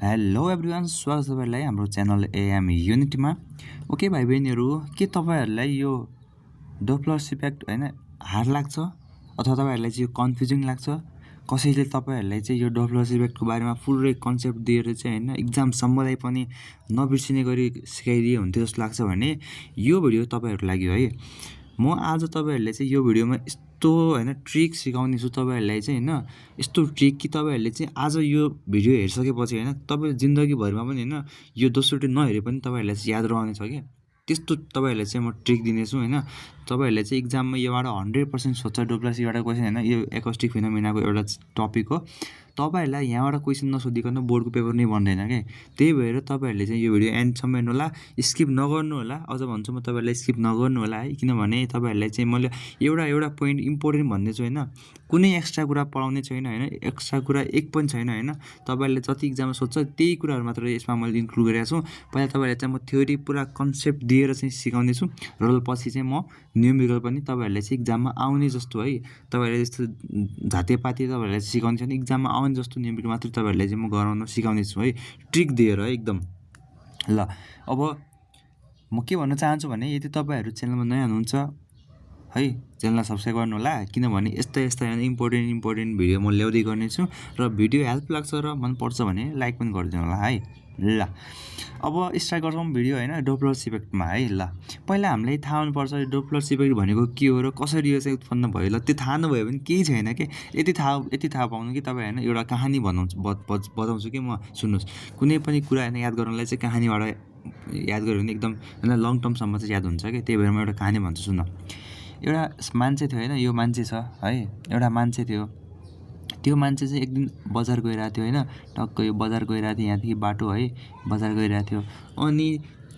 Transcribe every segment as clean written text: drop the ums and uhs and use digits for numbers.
Hello everyone, स्वागत छ तपाईँहरूलाई हाम्रो च्यानल एएम युनिटीमा। ओके भाइ बहिनीहरू, के तपाईँहरूलाई यो डोप्लर इफेक्ट होइन हार्ड लाग्छ अथवा तपाईँहरूलाई चाहिँ यो कन्फ्युजिङ लाग्छ? कसैले तपाईँहरूलाई चाहिँ यो डोप्लर इफेक्टको बारेमा पुरै कन्सेप्ट दिएर चाहिँ होइन इक्जामसम्मलाई पनि नबिर्सिने गरी सिकाइदिए हुन्थ्यो जस्तो लाग्छ भने यो भिडियो तपाईँहरूको लागि है। म आज तपाईँहरूलाई चाहिँ यो भिडियोमा यस्तो होइन ट्रिक सिकाउने छु तपाईँहरूलाई चाहिँ होइन, यस्तो ट्रिक कि तपाईँहरूले चाहिँ आज यो भिडियो हेरिसकेपछि होइन तपाईँ जिन्दगीभरिमा पनि होइन यो दोस्रोटी नहेरे पनि तपाईँहरूलाई चाहिँ याद रहने छ कि त्यस्तो तपाईँहरूलाई चाहिँ म ट्रिक दिनेछु होइन। तपाईँहरूले चाहिँ इक्जाममा योबाट 100% सोध्छ डोप्लर एउटा क्वेसन होइन, यो एकोस्टिक फिनोमेनाको एउटा टपिक हो। तपाईँहरूलाई यहाँबाट क्वेसन नसोधिकन बोर्डको पेपर नै बन्दैन क्या। त्यही भएर तपाईँहरूले चाहिँ यो भिडियो एन्डसम्म हेर्नु होला, स्किप नगर्नु होला। अझ भन्छु म तपाईँहरूलाई स्किप नगर्नु होला है, किनभने तपाईँहरूलाई चाहिँ मैले एउटा पोइन्ट इम्पोर्टेन्ट भन्दैछु होइन, कुनै एक्स्ट्रा कुरा पढाउने छैन होइन, एक्स्ट्रा कुरा एक पनि छैन होइन। तपाईँहरूले जति इक्जाममा सोध्छ त्यही कुराहरू मात्र यसमा मैले इन्क्लुड गरेको छु। पहिला तपाईँहरूलाई चाहिँ म थ्योरी पुरा कन्सेप्ट दिएर चाहिँ सिकाउँदैछु र पछि चाहिँ म न्युमेरिकल पनि तपाईँहरूले चाहिँ इक्जाममा आउने जस्तो है, तपाईँहरूले यस्तो झातेपाती तपाईँहरूलाई सिकाउने छैन, इक्जाममा आउने जस्तो न्युमेरिकल मात्रै तपाईँहरूलाई चाहिँ म गराउन सिकाउँदैछु है, ट्रिक दिएर है एकदम। ल अब म के भन्न चाहन्छु भने यदि तपाईँहरू च्यानलमा नयाँ हुनुहुन्छ है, च्यानललाई सब्सक्राइब गर्नु होला, किनभने यस्ता इम्पोर्टेन्ट भिडियो म ल्याउँदै गर्नेछु र भिडियो हेल्प लाग्छ र मनपर्छ भने लाइक पनि गरिदिनु होला है। ल अब स्टार्ट गर्छौँ भिडियो होइन डोप्लर इफेक्टमा है। ल पहिला हामीलाई थाहा हुनुपर्छ डोप्लर इफेक्ट भनेको के हो र कसरी यो चाहिँ उत्पन्न भयो। ल त्यो थाहा नभयो भने केही छैन कि, यति थाहा पाउनु कि तपाईँ होइन एउटा कहानी बताउँछु कि म, सुन्नुहोस्। कुनै पनि कुरा होइन याद गर्नलाई चाहिँ कहानीबाट याद गऱ्यो भने एकदम होइन लङ टर्मसम्म चाहिँ याद हुन्छ कि। त्यही भएर म एउटा कहानी भन्छु सुन्न। एउटा मान्छे थियो होइन, यो मान्छे छ है, एउटा मान्छे थियो। त्यो मान्छे चाहिँ एक दिन बजार गइरहेको थियो होइन, टक्क यो बजार गइरहेको थियो, यहाँदेखि बाटो है बजार गइरहेको थियो। अनि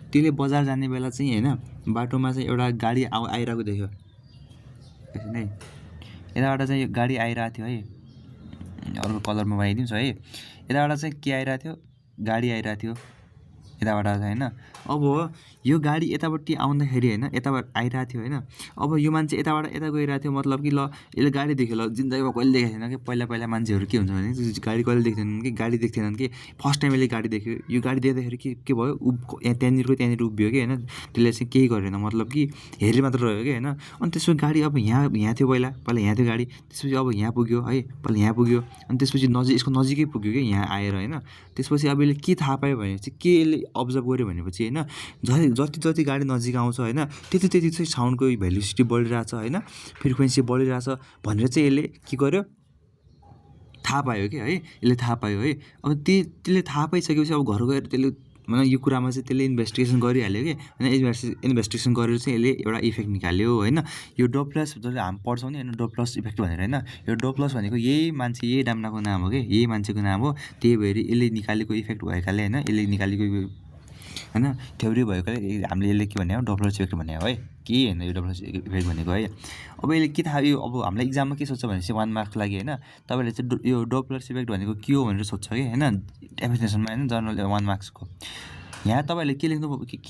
त्यसले बजार जाने बेला चाहिँ होइन बाटोमा चाहिँ एउटा गाडी आइरहेको देख्यो एकछिन है। यताबाट चाहिँ गाडी आइरहेको थियो है, अर्को कलरमा बनाइदिन्छु है। यताबाट चाहिँ के आइरहेको थियो, गाडी आइरहेको थियो यताबाट होइन। अब यो गाडी यतापट्टि आउँदाखेरि होइन यताबाट आइरहेको थियो होइन। अब यो मान्छे यताबाट यता गइरहेको थियो, मतलब कि ल यसले गाडी देख्यो। ल जिन्दगीमा कहिले देखेको थिएन कि, पहिला मान्छेहरू के हुन्छ भने गाडी कहिले देख्दैनन् कि, गाडी देख्दैनन् कि, फर्स्ट टाइम यसले गाडी देख्यो। यो गाडी देख्दाखेरि के भयो, त्यहाँनिर उभियो कि होइन, त्यसले चाहिँ केही गरेन, मतलब कि हेरेर मात्र रह्यो कि होइन। अनि त्यसपछि गाडी अब यहाँ थियो, पहिला यहाँ थियो गाडी, त्यसपछि अब यहाँ पुग्यो है, पहिला यहाँ पुग्यो, अनि त्यसपछि यसको नजिकै पुग्यो कि यहाँ आएर होइन। त्यसपछि अब यसले के थाहा पायो भने चाहिँ के यसले अब्जर्भ गर्यो भनेपछि होइन जति गाडी नजिक आउँछ होइन त्यति चाहिँ साउन्डको भेलोसिटी बढिरहेछ होइन, फ्रिक्वेन्सी बढिरहेछ भनेर चाहिँ यसले के गर्यो, थाहा पायो कि है, यसले थाहा पायो है। अब त्यसले थाहा पाइसकेपछि अब घर गएर त्यसले मतलब यो कुरामा चाहिँ त्यसले इन्भेस्टिगेसन गरिहाल्यो कि होइन। इन्भेस्टिगेसन गरेर चाहिँ यसले एउटा इफेक्ट निकाल्यो होइन। यो डोप्लर जसले हामी पढ्छौँ नि होइन, डोप्लर इफेक्ट भनेर होइन, यो डोप्लर भनेको यही मान्छे, यही डाम्नाको नाम हो कि, यही मान्छेको नाम हो। त्यही भएर यसले निकालेको इफेक्ट भएकाले होइन, यसले निकालेको होइन थ्योरी भएकोले हामीले यसले के भन्यो, डोप्लर इफेक्ट भन्यो है, के होइन यो डोप्लर इफेक्ट भनेको है। अब यसले के थाहा, यो अब हामीलाई इक्जाममा के सोध्छ भनेपछि 1 मार्क्स लागि होइन, तपाईँले चाहिँ यो डोप्लर इफेक्ट भनेको के हो भनेर सोध्छ कि होइन, डेफिनेसनमा होइन जर्नल 1 मार्क्सको। यहाँ तपाईँहरूले के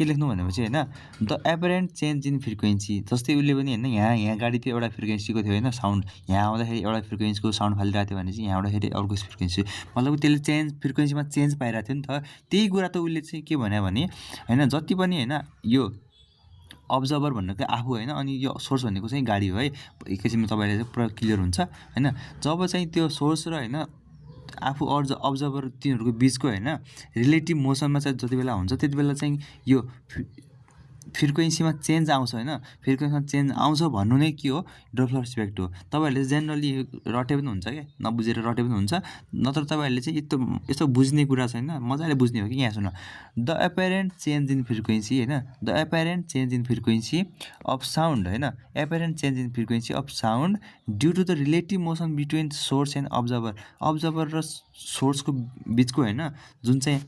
लेख्नु भनेपछि होइन, द एपरेन्ट चेन्ज इन फ्रिक्वेन्सी। जस्तै उसले पनि होइन यहाँ गाडी थियो, एउटा फ्रिक्वेन्सीको थियो होइन साउन्ड, यहाँ आउँदाखेरि एउटा फ्रिक्वेन्सीको साउन्ड फालिरहेको थियो भने चाहिँ यहाँ आउँदाखेरि अर्को फ्रिक्वेन्सी, मतलब त्यसले फ्रिक्वेन्सीमा चेन्ज पाइरहेको थियो नि त। त्यही कुरा त उसले चाहिँ के भन्यो भने होइन, जति पनि होइन यो अब्जर्भर भनेको आफू होइन, अनि यो सोर्स भनेको चाहिँ गाडी हो है। एकैछिनमा तपाईँलाई चाहिँ पुरा क्लियर हुन्छ होइन। जब चाहिँ त्यो सोर्स र होइन आफू अब्जर्भर तिनीहरूको बिचको होइन रिलेटिभ मोसनमा चाहिँ जति बेला हुन्छ त्यति बेला चाहिँ यो फ्रिक्वेन्सीमा चेन्ज आउँछ होइन, फ्रिक्वेन्सीमा चेन्ज आउँछ भन्नु नै के हो, डोप्लर इफेक्ट हो। तपाईँहरूले जेनरली रटे पनि हुन्छ क्या, नबुझेर रटे पनि हुन्छ, नत्र तपाईँहरूले चाहिँ यस्तो बुझ्ने कुरा छैन, मजाले बुझ्ने हो कि। यहाँ सुन, the apparent change in frequency होइन, the apparent change in frequency of sound होइन, apparent change in frequency of sound due to the relative motion between source and observer र सोर्सको बिचको होइन जुन चाहिँ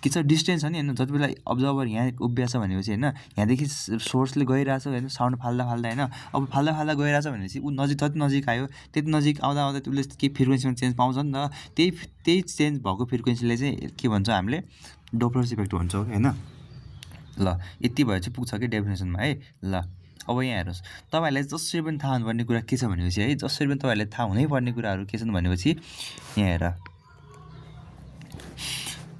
के छ डिस्टेन्स छ नि होइन। जति बेला अब्जर्भर यहाँ उभिया छ भनेपछि होइन, यहाँदेखि सोर्सले गइरहेछ होइन साउन्ड फाल्दा होइन, अब फाल्दा गइरहेछ भनेपछि ऊ जति नजिक आयो त्यति नजिक आउँदा उसले के फ्रिक्वेन्सीमा चेन्ज पाउँछ नि त। त्यही चेन्ज भएको फ्रिक्वेन्सीले चाहिँ के भन्छ हामीले, डोप्लर इफेक्ट भन्छौँ होइन। ल यति भए चाहिँ पुग्छ कि डेफिनेसनमा है। ल अब यहाँ हेर्नुहोस्, तपाईँहरूलाई जसरी पनि थाहा हुनुपर्ने कुरा के छ भनेपछि है, जसरी पनि तपाईँहरूलाई थाहा हुनैपर्ने कुराहरू के छन् भनेपछि यहाँ हेर,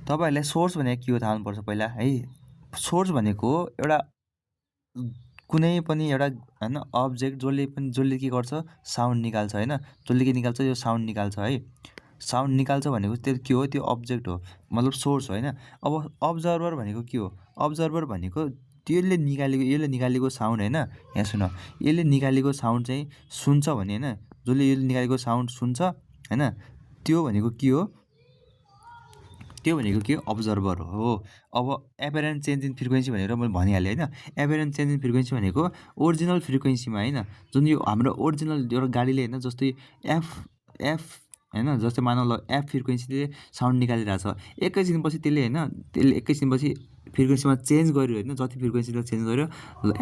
तपाईहरुलाई सोर्स भनेको के हो थाहा हुनुपर्छ पहिला है। सोर्स भनेको एउटा कुनै पनि एउटा हैन अब्जेक्ट जसले के गर्छ साउन्ड निकाल्छ हैन, जसले के निकाल्छ यो साउन्ड निकाल्छ है। साउन्ड निकाल्छ भनेको त्यो के हो त्यो अब्जेक्ट हो मतलब सोर्स हो हैन। अब अब्जर्भर भनेको के हो? अब्जर्भर भनेको यसले निकालेको साउन्ड हैन, यहाँ सुन, यसले निकालेको साउन्ड चाहिँ सुन्छ भने हैन, जसले यसले निकालेको साउन्ड सुन्छ हैन, त्यो भनेको के हो? त्यो भनेको के हो? अब्जर्भर हो। अब एपरेन्ट चेन्ज इन फ्रिक्वेन्सी भनेर मैले भनिहालेँ हैन। एपरेन्ट चेन्ज इन फ्रिक्वेन्सी भनेको ओरिजिनल फ्रिक्वेन्सीमा हैन, जुन यो हाम्रो ओरिजिनल एउटा गाडीले हैन जस्तै एफ हैन, जस्तै मानौँ ल एफ फ्रिक्वेन्सीले साउन्ड निकालिरहेछ, एकैछिनपछि त्यसले एकैछिनपछि फ्रिक्वेन्सीमा चेन्ज गर्यो हैन, जति फ्रिक्वेन्सीले चेन्ज गर्यो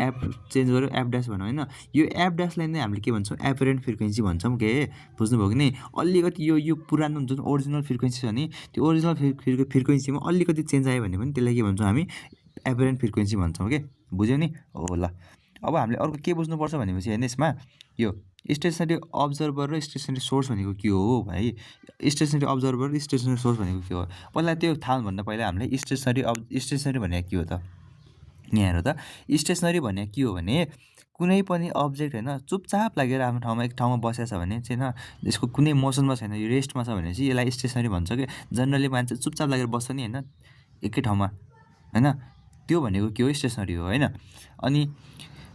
एफ चेन्ज गर्यो एफ ड्यास भनौँ हैन, यो एफ ड्यासलाई नै हामीले के भन्छौँ? एपरेन्ट फ्रिक्वेन्सी भन्छौँ के, बुझ्नुभयो कि नै? अलिकति यो पुरानो जुन ओरिजिनल फ्रिक्वेन्सी छ नि, त्यो ओरिजिनल फ्रिक्वेन्सीमा अलिकति चेन्ज आयो भने पनि त्यसलाई के भन्छौँ हामी? एपरेन्ट फ्रिक्वेन्सी भन्छौँ के, बुझ्यौ नि? हो ल। अब हामीले अर्को के बुझ्नुपर्छ भनेपछि हैन यसमा यो स्टेसनरी अब्जर्भर र स्टेसनरी सोर्स भनेको के हो भाइ? स्टेसनरी अब्जर्भर र स्टेसनरी सोर्स भनेको के हो? पहिला त्यो थाहा हुनुभन्दा पहिला हामीले स्टेसनरी भनेको के हो त? यहाँ हेर त, स्टेसनरी भनेको के हो भने कुनै पनि अब्जेक्ट हैन चुपचाप लागेर आफ्नो ठाउँमा एक ठाउँमा बसेको छ भने चाहिँ हैन, यसको कुनै मोसनमा छैन, यो रेस्टमा छ भने चाहिँ यसलाई स्टेसनरी भन्छ के। जनरली मान्छे चुपचाप लागेर बस्छ नि हैन एकै ठाउँमा हैन, त्यो भनेको के हो? स्टेसनरी हो हैन। अनि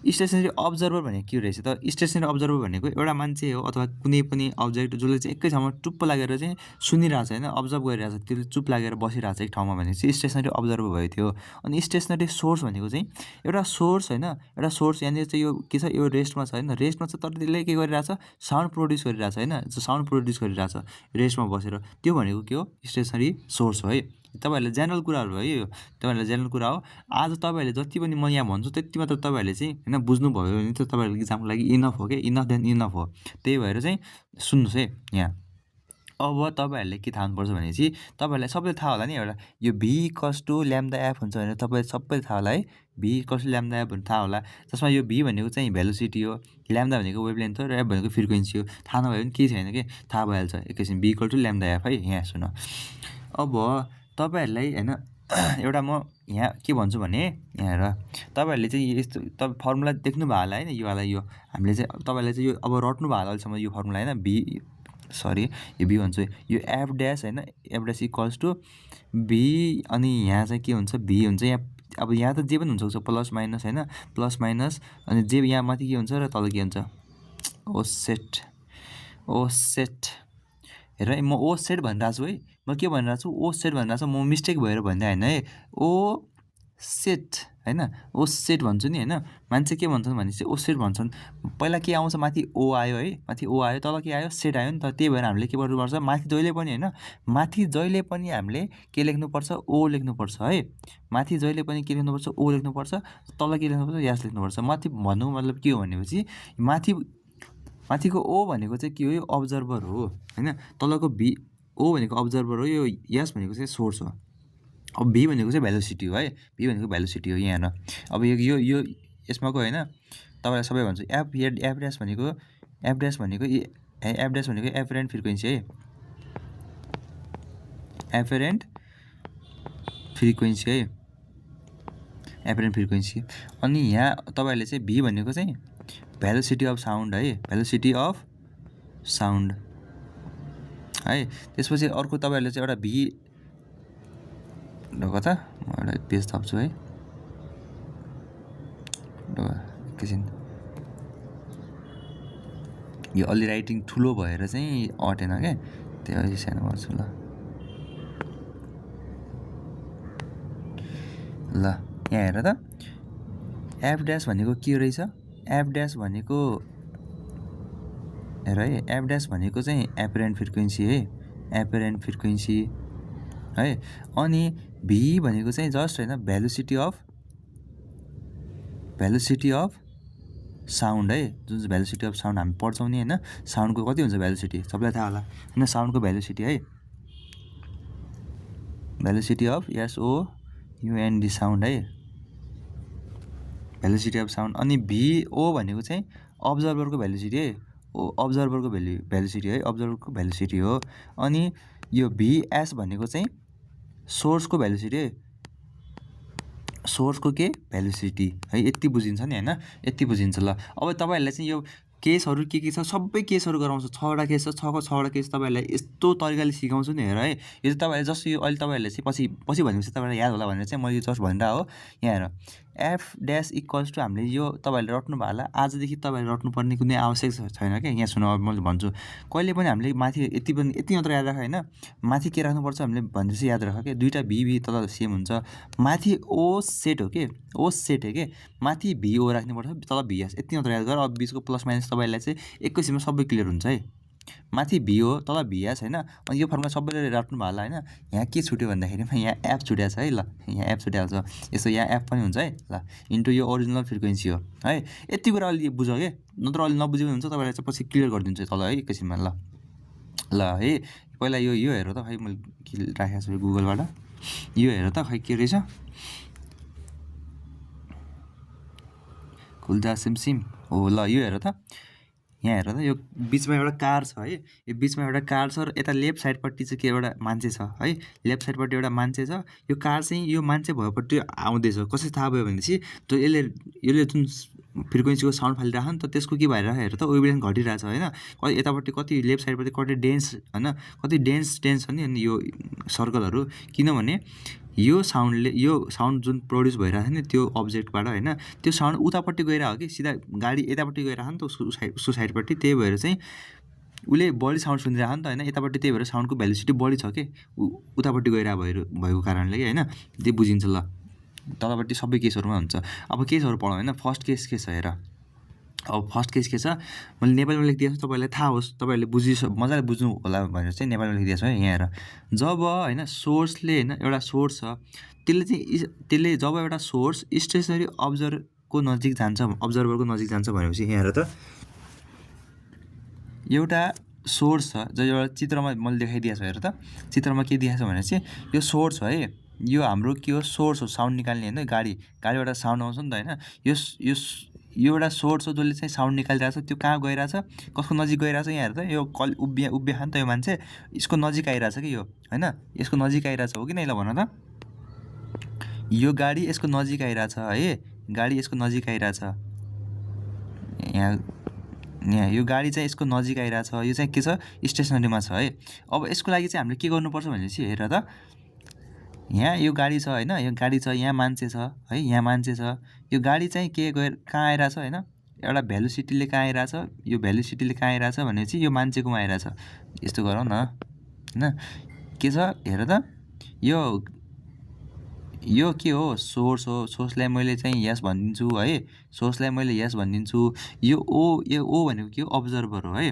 स्टेसनरी अब्जर्भर भनेको के रहेछ त? स्टेसनरी अब्जर्भर भनेको एउटा मान्छे हो अथवा कुनै पनि अब्जेक्ट जसले चाहिँ एकै ठाउँमा टुप्प लागेर चाहिँ सुनिरहेछ हैन, अब्जर्भ गरिरहेछ, त्यसले चुप लागेर बसिरहेछ एक ठाउँमा भने चाहिँ स्टेसनरी अब्जर्भर भयो त्यो। अनि स्टेसनरी सोर्स भनेको चाहिँ एउटा सोर्स हैन, एउटा सोर्स यहाँनिर चाहिँ यो के छ? यो रेस्टमा छ हैन, रेस्टमा छ तर त्यसले के गरिरहेछ? साउन्ड प्रड्युस गरिरहेछ हैन, साउन्ड प्रड्युस गरिरहेछ रेस्टमा बसेर, त्यो भनेको के हो? स्टेसनरी सोर्स हो है। तपाईहरुले जेनरल कुराहरु हो है यो, तपाईहरुले जेनरल कुरा हो। आज तपाईहरुले जति पनि म यहाँ भन्छु त्यति मात्र तपाईहरुले चाहिँ हैन बुझ्नुभयो भने त तपाईहरुको इक्जामको लागि इनफ हो के, इनफ देन इनफ हो। त्यही भएर चाहिँ सुन्नुस् है यहाँ। अब तपाईहरुले के थाहा हुनुपर्छ भनेपछि तपाईहरुलाई सबैले थाहा होला नि एउटा यो v equals to lambda F हुन्छ भनेर तपाईहरुले सबैले थाहा होला है। v equals to lambda F भन्ने थाहा होला, जसमा यो v भनेको चाहिँ भेलोसिटी हो, ल्याम्डा भनेको वेभलेन्थ हो र एफ भनेको फ्रिक्वेन्सी हो। थाहा नभए पनि केही छैन के, थाहा भइहाल्छ एकैछिन। v equal to lambda F है, यहाँ सुन। अब तपाईहरुलाई हैन एउटा म यहाँ के भन्छु भने यहाँ हेर, तपाईहरुले चाहिँ यस्तो फर्मुला देख्नुभयो होला हैन, यो वाला यो हामीले चाहिँ तपाईहरुले चाहिँ यो अब रट्नुभयो होला अहिलेसम्म यो फर्मुला हैन, यो v भन्छु, यो एफ ड्यास हैन, F dash equals to v, अनि यहाँ चाहिँ के हुन्छ? v हुन्छ यहाँ, अब यहाँ त जे पनि हुन सक्छ, प्लस माइनस हैन, प्लस माइनस, अनि जे यहाँ माथि के हुन्छ र तल के हुन्छ? ओ सेट हेर है, म ओ सेट भनिरहेको छु है, म के भनिरहेको छु? ओ सेट भनिरहेको छु, म मिस्टेक भएर भन्दै हैन है, ओ सेट हैन, ओ सेट भन्छु नि हैन। मान्छे के भन्छन् भनेपछि ओ सेट भन्छन्, पहिला के आउँछ? माथि ओ आयो है, माथि ओ आयो, तल के आयो? सेट आयो नि त। त्यही भएर हामीले के गर्नुपर्छ? माथि जहिले पनि हैन, माथि जहिले पनि हामीले के लेख्नुपर्छ? ओ लेख्नुपर्छ है। माथि जहिले पनि के लेख्नुपर्छ? ओ लेख्नुपर्छ, तल के लेख्नुपर्छ? यास लेख्नुपर्छ। माथि भन्नुको मतलब के हो भनेपछि माथिको ओ भनेको चाहिँ के हो? यो अब्जर्भर हो हैन, तलको v ओ भनेको अब्जर्भर हो, यो यस भनेको चाहिँ सोर्स हो। अब v भनेको चाहिँ भेलोसिटी हो है, v भनेको भेलोसिटी हो यहाँ हेर्न। अब यो यसमा को हैन, तपाईलाई सबै भन्छु, एफ ड्यास भनेको एपरेन्ट फ्रिक्वेन्सी है, एपरेन्ट फ्रिक्वेन्सी है, एपरेन्ट फ्रिक्वेन्सी। अनि यहाँ तपाईहरुले चाहिँ v भनेको चाहिँ भेलोसिटी अफ साउन्ड है, भेलोसिटी अफ साउन्ड है। त्यसपछि अर्को तपाईहरुले चाहिँ एउटा v ढोका त म एउटा पेज थप्छु है, एकैछिन, यो अलि राइटिङ ठुलो भएर चाहिँ अटेन क्या, त्यही भएर सानो गर्छु ल। यहाँ हेर त, एफ ड्यास भनेको के रहेछ? एफ ड्यास भनेको हेर है, एफ ड्यास भनेको चाहिँ एपरेन्ट फ्रिक्वेन्सी है, एपरेन्ट फ्रिक्वेन्सी है। अनि v भनेको चाहिँ जस्ट हैन भेलोसिटी अफ साउन्ड है, जुन चाहिँ भेलोसिटी अफ साउन्ड हामी पढ्छौँ नि हैन, साउन्डको कति हुन्छ भेलोसिटी सबैलाई थाहा होला हैन, साउन्डको भेलोसिटी है, भेलोसिटी अफ SOUND साउन्ड है, भेलोसिटी अफ साउन्ड। अनि VO भनेको चाहिँ अब्जर्भरको भेलोसिटी है, अब्जर्भरको भेलोसिटी है, अब्जर्भरको भेलोसिटी हो। अनि यो VS भनेको चाहिँ सोर्सको भेलोसिटी सोर्सको के भेलोसिटी है, यति बुझिन्छ नि होइन, यति बुझिन्छ ल। अब तपाईँहरूलाई चाहिँ यो केसहरू के छ सबै केसहरू गराउँछ, 6वटा केस छ, 6वटा केस तपाईँहरूलाई यस्तो तरिकाले सिकाउँछु नि हेर है। यो चाहिँ तपाईँहरूले जस्तो यो अहिले तपाईँहरूले चाहिँ पछि भनेपछि तपाईँलाई याद होला भनेर चाहिँ मैले जस्ट भनिरहेको हो। यहाँ हेर एफ ड्यास इक्वल्स टु हामीले यो तपाईँहरूले रट्नु भयो होला, आजदेखि तपाईँहरूले रट्नुपर्ने कुनै आवश्यक छैन क्या। यहाँ सुन अब मैले भन्छु, कहिले पनि हामीले माथि यति मात्र याद राख होइन, माथि के राख्नुपर्छ हामीले भनेपछि याद राख क्या, दुईवटा भी तल सेम हुन्छ, माथि ओ सेट हो कि ओ सेट हो कि माथि भिओ राख्नुपर्छ तल भिएस, यति मात्र याद गर। अब बिचको प्लस माइनस तपाईँलाई चाहिँ एकैछिनमा सबै क्लियर हुन्छ है। माथि भिओ तल भिएस होइन। अनि यो फर्मुला सबैले राख्नु भयो होला होइन। यहाँ के छुट्यो भन्दाखेरिमा यहाँ एफ छुट्याएको छ है ल, यहाँ एफ छुट्याएको छ, यसो यहाँ एफ पनि हुन्छ है ल, इन्टु यो ओरिजिनल फ्रिक्वेन्सी हो है। यति कुरा अलि बुझ कि, नत्र अलि नबुझेको हुन्छ तपाईँलाई चाहिँ पछि क्लियर गरिदिन्छु तल है एकैछिनमा ल ल है। पहिला यो हेर त खै मैले के राखेको छु गुगलबाट, यो हेर त खै के रहेछ, खुल्जा सिमसिम हो ल। यो हेर त, यहाँ हेर त, यो बिचमा एउटा कार छ है, यो बिचमा एउटा कार छ र यता लेफ्ट साइडपट्टि चाहिँ के एउटा मान्छे छ है, लेफ्ट साइडपट्टि एउटा मान्छे छ। यो कार चाहिँ यो मान्छे भएपट्टि आउँदैछ, कसरी थाहा भयो भनेपछि त्यो यसले जुन फ्रिक्वेन्सीको साउन्ड फालिरहेको नि त त्यसको के भइरहेको हेर त, वेभलेन्थ घटिरहेको छ होइन। यतापट्टि कति लेफ्ट साइडपट्टि कति डेन्स होइन, कति डेन्स छ नि अनि यो सर्कलहरू, किनभने यो साउन्ड जुन प्रड्युस भइरहेको छ नि त्यो अब्जेक्टबाट होइन, त्यो साउन्ड उतापट्टि गइरहेको हो कि सिधा गाडी यतापट्टि गइरहेको नि त उसको साइडपट्टि, त्यही भएर चाहिँ उसले बढी साउन्ड सुनिरहेको नि त होइन यतापट्टि, त्यही भएर साउन्डको भेलोसिटी बढी छ कि उतापट्टि गइरहेको भएको कारणले कि होइन, त्यो बुझिन्छ ल। तलपट्टि सबै केसहरूमा हुन्छ। अब केसहरू पढौँ होइन। फर्स्ट केस के छ हेर, अब फर्स्ट केस के छ मैले नेपालीमा लेखिदिएको छु, तपाईँलाई थाहा होस्, तपाईँहरूले मजाले बुझ्नु होला भनेर चाहिँ नेपालीमा लेखिदिएको छु है। यहाँ हेर, जब होइन सोर्सले होइन एउटा सोर्स छ, त्यसले जब एउटा सोर्स स्टेसनरी अब्जर्भरको नजिक जान्छ भनेपछि यहाँ हेर त, एउटा सोर्स छ जो एउटा चित्रमा मैले देखाइदिएको छु हेर त, चित्रमा के देखाएको छ भने चाहिँ यो सोर्स हो है, यो हाम्रो के हो सोर्स हो, साउन्ड निकाल्ने होइन, गाडीबाट साउन्ड आउँछ नि त होइन। यो एउटा सोर्स हो जसले चाहिँ साउन्ड निकालिरहेको छ, त्यो कहाँ गइरहेछ, कसको नजिक गइरहेछ, यहाँ हेर त, यो उभिया नि त यो मान्छे, यसको नजिक आइरहेछ कि यो होइन, यसको नजिक आइरहेछ हो कि नै ल भन त, यो गाडी यसको नजिक आइरहेछ है, गाडी यसको नजिक आइरहेछ, यहाँ यो गाडी चाहिँ यसको नजिक आइरहेछ, यो चाहिँ के छ स्टेसनरीमा छ है। अब यसको लागि चाहिँ हामीले के गर्नुपर्छ भनेपछि हेर त, यहाँ यो गाडी छ होइन, यो गाडी छ, यहाँ मान्छे छ है, यहाँ मान्छे छ, यो गाडी चाहिँ कहाँ आइरहेछ होइन, एउटा भेलोसिटीले कहाँ आइरहेछ, यो भेलोसिटीले कहाँ आइरहेछ भनेपछि यो मान्छेकोमा आइरहेछ। यस्तो गरौँ न होइन, के छ हेर त, यो के हो सोर्स हो, सोर्सलाई मैले चाहिँ यस भनिदिन्छु है, सोर्सलाई मैले यस भनिदिन्छु। यो ओ भनेको के हो अब्जर्भर हो है।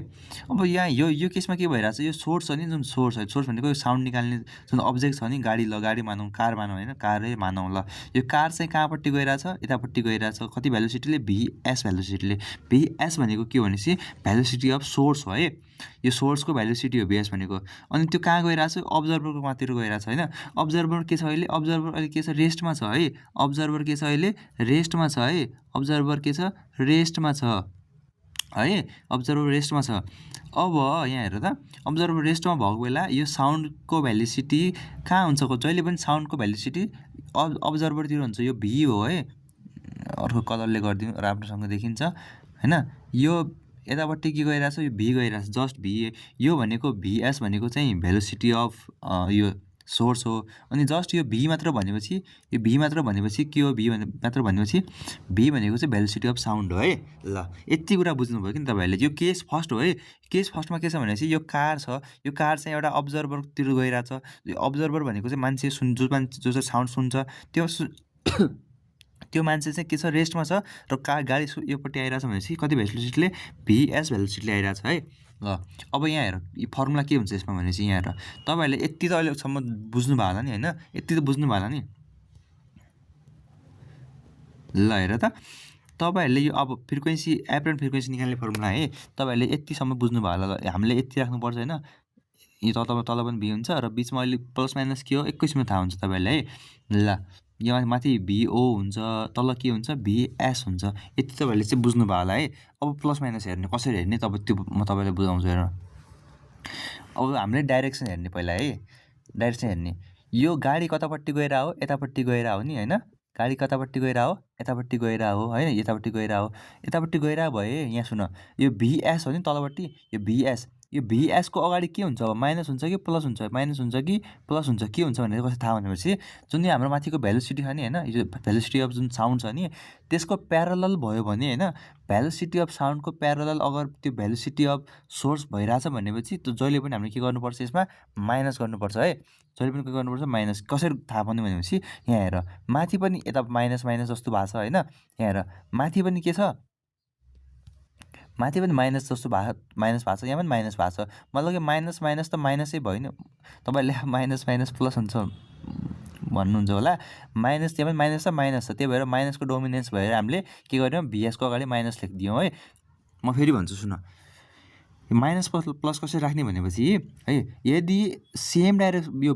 अब यहाँ यो केसमा के भइरहेछ, यो सोर्स छ नि जुन सोर्स है, सोर्स भनेको यो साउन्ड निकाल्ने जुन अब्जेक्ट छ नि, गाडी मानौँ, कार मानौँ होइन, कारै मानौँ ल। यो कार चाहिँ कहाँपट्टि गइरहेछ, यतापट्टि गइरहेछ, कति भेलोसिटीले, भिएस भेलोसिटीले। भिएस भनेको के हो भनेपछि भेलोसिटी अफ सोर्स हो है, यो सोर्सको भेलोसिटी हो भिएस भनेको। अनि त्यो कहाँ गइरहेछ, अब्जर्भरको मातिर गइरहेछ होइन। अब्जर्भर के छ अहिले, अब्जर्भर अहिले के छ रेस्टमा छ है, अब्जर्भर के छ अहिले रेस्टमा छ है, अब्जर्भर के छ रेस्टमा छ है, अब्जर्भर रेस्टमा छ। अब यहाँ हेर त, अब्जर्भर रेस्टमा भएको बेला यो साउन्डको भेलोसिटी कहाँ हुन्छ, जहिले पनि साउन्डको भेलोसिटी अब्जर्भरतिर हुन्छ, यो भी हो है, अर्को कलरले गरिदिनु राम्रोसँग देखिन्छ होइन। यो यतापट्टि के गइरहेछ, यो भी गइरहेछ, जस्ट भी, यो भनेको भिएस भनेको चाहिँ भेलोसिटी अफ यो सोर्स हो। अनि जस्ट यो भी मात्र भनेपछि के हो, भी मात्र भनेपछि भी भनेको चाहिँ भेलोसिटी अफ साउन्ड हो है ल। यति कुरा बुझ्नुभयो कि तपाईँहरूले। यो केस फर्स्ट हो है, केस फर्स्टमा के छ भनेपछि यो कार छ, यो कार चाहिँ एउटा अब्जर्भरतिर गइरहेछ, यो अब्जर्भर भनेको चाहिँ मान्छे जो चाहिँ साउन्ड सुन्छ त्यो मान्छे चाहिँ के छ रेस्टमा छ, र गाडी योपट्टि आइरहेछ भनेपछि कति भेलोसिटीले, भिएस भेलोसिटीले आइरहेछ है ल। अब यहाँ हेर यो फर्मुला के हुन्छ यसमा भनेपछि यहाँ हेर, तपाईँहरूले यति त अहिलेसम्म बुझ्नु भयो होला नि होइन, यति त बुझ्नु भयो होला नि ल। हेर त, तपाईँहरूले यो अब फ्रिक्वेन्सी एपरेन्ट फ्रिक्वेन्सी निकाल्ने फर्मुला है, तपाईँहरूले यतिसम्म बुझ्नु भयो होला। हामीले यति राख्नुपर्छ होइन, यो तल पनि भी हुन्छ र बिचमा अहिले प्लस माइनस के हो एकैछिनमा थाहा हुन्छ तपाईँहरूलाई है ल। यहाँ माथि भिओ हुन्छ, तल के हुन्छ भिएस हुन्छ, यति तपाईँहरूले चाहिँ बुझ्नु भयो होला है। अब प्लस माइनस हेर्ने कसरी हेर्ने तब त्यो म तपाईँलाई बुझाउँछु हेर। अब हामीले डाइरेक्सन हेर्ने पहिला है, डाइरेक्सन हेर्ने, यो गाडी कतापट्टि गएर हो यतापट्टि गएर हो नि हैन गाडी कतापट्टि गएर हो यतापट्टि गएर हो हैन यतापट्टि गएर हो यतापट्टि गएर भए यहाँ सुन यो VS हो नि तलपट्टि यो VS को अगाडि के हुन्छ अब माइनस हुन्छ कि प्लस हुन्छ माइनस हुन्छ कि प्लस हुन्छ के हुन्छ भनेर कसरी थाहा भनेपछि जुन यो हाम्रो माथिको भेलोसिटी छ नि हैन यो भेलोसिटी अफ जुन साउन्ड छ नि त्यसको प्यारलल भयो भने हैन भेलोसिटी अफ साउन्डको प्यारलल अगर त्यो भेलोसिटी अफ सोर्स भइरहेछ भनेपछि त्यो जहिले पनि हामीले के गर्नुपर्छ यसमा माइनस गर्नुपर्छ है जहिले पनि के गर्नुपर्छ माइनस कसरी थाहा पाउने भनेपछि यहाँ हेर माथि पनि यता माइनस माइनस जस्तो भएको छ हैन यहाँ हेर माथि पनि के छ माथि पनि माइनस जस्तो माइनस भएको छ यहाँ पनि माइनस भएको छ मतलब कि माइनस माइनस त माइनसै भयो नि तपाईँहरूले माइनस माइनस प्लस हुन्छ भन्नुहुन्छ होला माइनस त्यहाँ पनि माइनस छ त्यही भएर माइनसको डोमिनेन्स भएर हामीले के गर्यौँ VSको अगाडि माइनस लेखिदियौँ है म फेरि भन्छु सुन माइनस प्लस कसरी राख्ने भनेपछि है यदि सेम डाइरेक्सन यो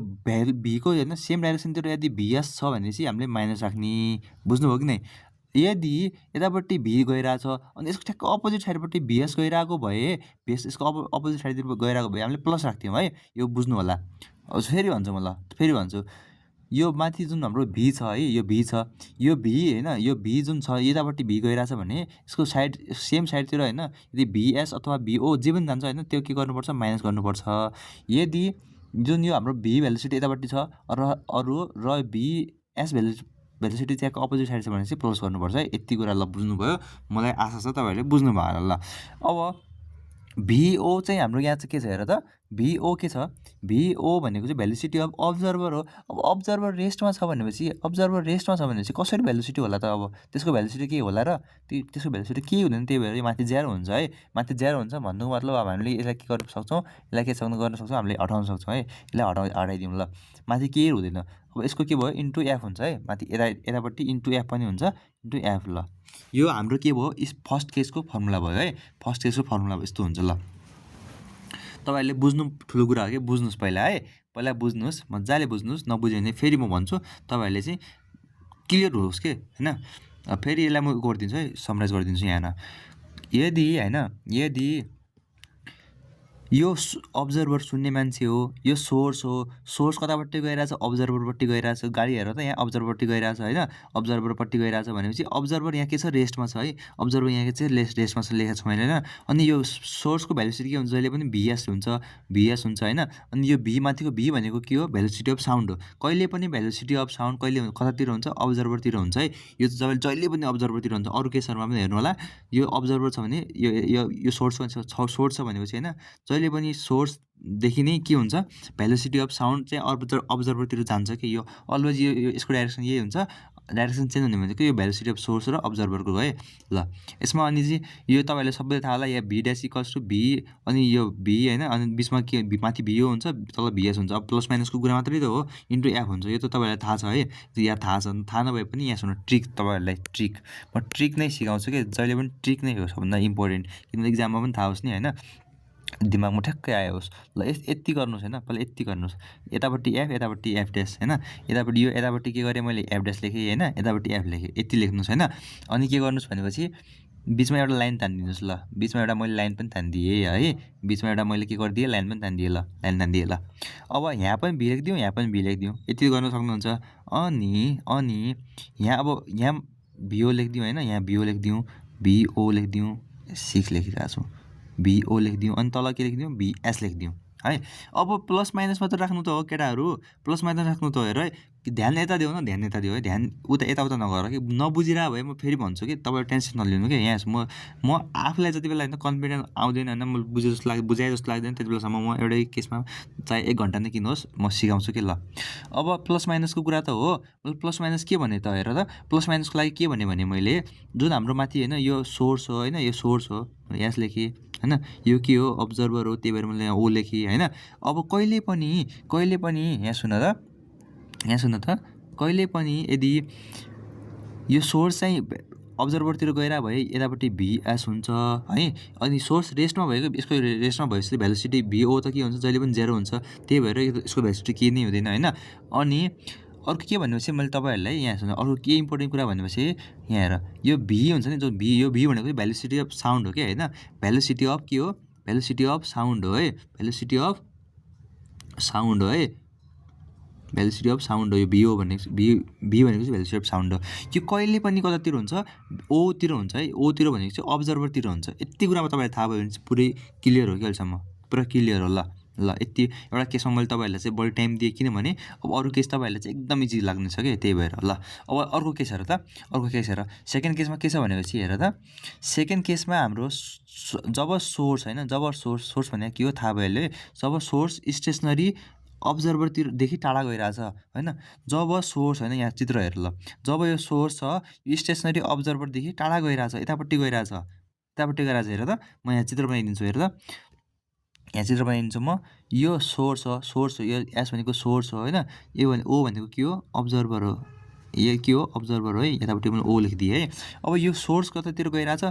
भीको होइन सेम डाइरेक्सनतिर यदि VS छ भनेपछि हामीले माइनस राख्ने बुझ्नुभयो कि नै यदि यतापट्टि V गइरहेछ अनि यसको ठ्याक्क अपोजिट साइडपट्टि VS गइरहेको भए VS यसको अपोजिट साइडतिर गइरहेको भए हामीले प्लस राख्थ्यौँ है यो बुझ्नु होला फेरि भन्छु म ल फेरि भन्छु यो माथि जुन हाम्रो V छ है यो V छ यो V हैन यो V जुन छ यतापट्टि V गइरहेछ भने यसको साइड सेम साइडतिर हैन यदि VS अथवा VO जे पनि जान्छ हैन त्यो के गर्नुपर्छ माइनस गर्नुपर्छ यदि जुन यो हाम्रो V भेलोसिटी यतापट्टि छ र अरु र VS भेलोसिटी त्यहाँको अपोजिट साइड छ भने चाहिँ प्लस गर्नुपर्छ है यति कुरा ल बुझ्नुभयो मलाई आशा छ तपाईँहरूले बुझ्नुभयो होला ल अब VO चाहिँ हाम्रो यहाँ चाहिँ के छ हेर त VO के छ VO भनेको चाहिँ भेलोसिटी अफ अब्जर्भर हो अब अब्जर्भर रेस्टमा छ भनेपछि कसरी भेलोसिटी होला त अब त्यसको भेलोसिटी के होला र त्यसको भेलोसिटी केही हुँदैन त्यही भएर यो माथि 0 हुन्छ है माथि 0 हुन्छ भन्नुको मतलब अब हामीले यसलाई के गर्न सक्छौँ यसलाई के गर्न सक्छौँ हामीले हटाउन सक्छौँ है यसलाई हटाइदिउँ ल माथि केही हुँदैन अब यसको के भयो इन्टु F हुन्छ है माथि यतापट्टि इन्टु F पनि हुन्छ इन्टु F ल यो हाम्रो के भयो फर्स्ट केसको फर्मुला भयो है फर्स्ट केसको फर्मुला यस्तो हुन्छ ल तपाईँहरूले बुझ्नु ठुलो कुरा हो कि बुझ्नुहोस् पहिला बुझ्नुहोस् मजाले बुझ्नुहोस् नबुझ्यो भने फेरि म भन्छु तपाईँहरूले चाहिँ क्लियर होस् के हैन फेरि यसलाई म गरिदिन्छु है समराइज गरिदिन्छु यहाँ यदि यो अब्जर्भर सुन्ने मान्छे हो यो सोर्स कतापट्टि गइरहेछ अब्जर्भरपट्टि गइरहेछ गाडी हेर त यहाँ अब्जर्भरपट्टि गइरहेछ हैन अब्जर्भरपट्टि गइरहेछ भनेपछि अब्जर्भर यहाँ के छ रेस्टमा छ है अब्जर्भर यहाँ के चाहिँ रेस्टमा छ लेखेको छु मैले हैन अनि यो सोर्सको भेलोसिटी के हुन्छ जहिले पनि VS हुन्छ हैन अनि यो V माथिको V भनेको के हो भेलोसिटी अफ साउन्ड हो कहिले पनि भेलोसिटी अफ साउन्ड कहिले कतातिर हुन्छ अब्जर्भरतिर हुन्छ है यो जहिले पनि अब्जर्भरतिर हुन्छ अरु केसहरुमा पनि हेर्नु होला यो अब्जर्भर छ भने यो सोर्स छ भनेपछि हैन जहिले पनि सोर्सदेखि नै के हुन्छ भेलोसिटी अफ साउन्ड चाहिँ अब्जर्भरतिर जान्छ कि यो अलवेज यो यसको डाइरेक्सन यही हुन्छ डाइरेक्सन चेन्ज हुने भनेको यो भेलोसिटी अफ सोर्स र अब्जर्भरको है ल यसमा अनि चाहिँ यो तपाईँहरूले सबैले थाहा होला यहाँ V dash equals to V अनि यो V हैन अनि बिचमा के माथि VO हुन्छ तल VS हुन्छ अब प्लस माइनसको कुरा मात्रै त हो इन्टु F हुन्छ यो त तपाईँहरूलाई थाहा छ है यहाँ थाहा नभए पनि यहाँ सुन्नु ट्रिक तपाईँहरूलाई म ट्रिक नै सिकाउँछु कि जहिले पनि ट्रिक नै हो सबभन्दा इम्पोर्टेन्ट किनभने इक्जाममा पनि थाहा होस् नि हैन दिमागमा ठ्याक्कै आयो होस् ल यति गर्नुहोस् हैन पहिला यति गर्नुहोस् यतापट्टि F ड्यास हैन यतापट्टि के गरेँ मैले F ड्यास लेखेँ हैन यतापट्टि F लेखेँ यति लेख्नुहोस् हैन अनि के गर्नुहोस् भनेपछि बिचमा एउटा लाइन तान्दिनुहोस् ल बिचमा एउटा मैले लाइन पनि तान्दिएँ है बिचमा एउटा मैले के गरिदिएँ लाइन पनि तान्दिएँ ल अब यहाँ पनि V लेखिदिउँ यहाँ पनि V लेखिदिउँ यति गर्न सक्नुहुन्छ अनि यहाँ VO लेखिदिउँ हैन यहाँ VO लेखिदिउँ 6 लेखिरहेको छु VO लेखिदिउँ अनि तल के लेखिदिउँ VS लेखिदिउँ है अब प्लस माइनस मात्र राख्नु त हो केटाहरू प्लस माइनस राख्नु त हो हेर है ध्यान यता दियो न ध्यान यता दियो है ध्यान यताउता नगर कि नबुझिरहेको भए म फेरि भन्छु कि तपाईँ टेन्सन नलिनु कि यहाँ म आफूलाई जति बेला होइन कन्फिडेन्स आउँदैन होइन म बुझाए जस्तो लाग्दैन त्यति बेलासम्म म एउटै केसमा चाहे 1 घन्टा नै किन होस् म सिकाउँछु कि ल अब प्लस माइनसको कुरा त हो प्लस माइनस के भने त हेर त प्लस माइनसको लागि के भने मैले जुन हाम्रो माथि होइन यो सोर्स हो होइन यो सोर्स हो यस लेखेँ हैन यो के हो अब्जर्भर हो त्यही भएर मैले यहाँ O लेखेँ हैन अब कहिले पनि यहाँ सुन त कहिले पनि यदि यो सोर्स चाहिँ अब्जर्भरतिर गएर भए यतापट्टि VS हुन्छ है अनि सोर्स रेस्टमा भएको यसको रेस्टमा भएपछि भेलोसिटी VO त के हुन्छ जहिले पनि 0 हुन्छ त्यही भएर यसको भेलोसिटी केही नै हुँदैन हैन अनि अर्को के भनेपछि मैले तपाईँहरूलाई यहाँ सुन अर्को के इम्पोर्टेन्ट कुरा भनेपछि यहाँ हेर यो V हुन्छ नि जो V भनेको भेलोसिटी अफ साउन्ड हो क्या हैन भेलोसिटी अफ के हो भेलोसिटी अफ साउन्ड हो है भेलोसिटी अफ साउन्ड हो है भेलोसिटी अफ साउन्ड हो यो भिओ भनेको भी भनेको चाहिँ भेलोसिटी अफ साउन्ड हो। यो कहिले पनि कतातिर हुन्छ ओतिर हुन्छ है, ओतिर भनेको चाहिँ अब्जर्भरतिर हुन्छ। यति कुरामा तपाईँलाई थाहा भयो भने चाहिँ पुरै क्लियर हो कि अहिलेसम्म, पुरा क्लियर हो। ल यति एउटा केसमा मैले तपाईँहरूलाई चाहिँ बढी टाइम दिएँ किनभने अब अरू केस तपाईँहरूलाई चाहिँ एकदम इजी लाग्नेछ क्या, त्यही भएर। ल अब अर्को केस हेर त, अर्को केस हेर। सेकेन्ड केसमा के छ भनेपछि हेर त, सेकेन्ड केसमा हाम्रो जब सोर्स होइन, जब सोर्स भनेको के हो थाहा भयो अहिले, जब सोर्स स्टेसनरी अब्जर्भरतिरदेखि टाढा गइरहेछ होइन, जब सोर्स होइन, यहाँ चित्र हेर ल, जब यो सोर्स छ यो स्टेसनरी अब्जर्भरदेखि टाढा गइरहेछ, यतापट्टि गइरहेछ, हेर त, म यहाँ चित्र बनाइदिन्छु हेर त, यहाँ चित्र बनाइदिन्छु म। यो सोर्स हो, यो एस भनेको सोर्स हो होइन, यो भने ओ भनेको के हो अब्जर्भर हो, यो के हो अब्जर्भर हो है, यतापट्टि मैले ओ लेखिदिएँ है। अब यो सोर्स कतातिर गइरहेछ,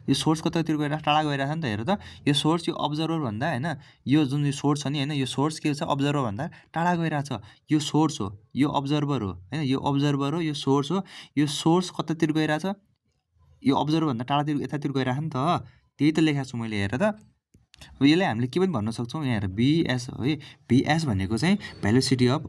यो सोर्स कतातिर गइरहेछ, टाढा गइरहेछ नि त, हेर त यो सोर्स यो अब्जर्भर भन्दा होइन, यो जुन यो सोर्स छ नि होइन, यो सोर्स के छ अब्जर्भर भन्दा टाढा गइरहेछ, यो सोर्स हो यो अब्जर्भर हो होइन, यो अब्जर्भर हो यो सोर्स हो, यो सोर्स कतातिर गइरहेछ यो अब्जर्भर भन्दा टाढातिर यतातिर गइरहेछ नि त, त्यही त लेखाएको छु मैले हेर त। अब यसलाई हामीले के पनि भन्न सक्छौँ, यहाँ हेर भिएस हो है, भिएस भनेको चाहिँ भेलोसिटी अफ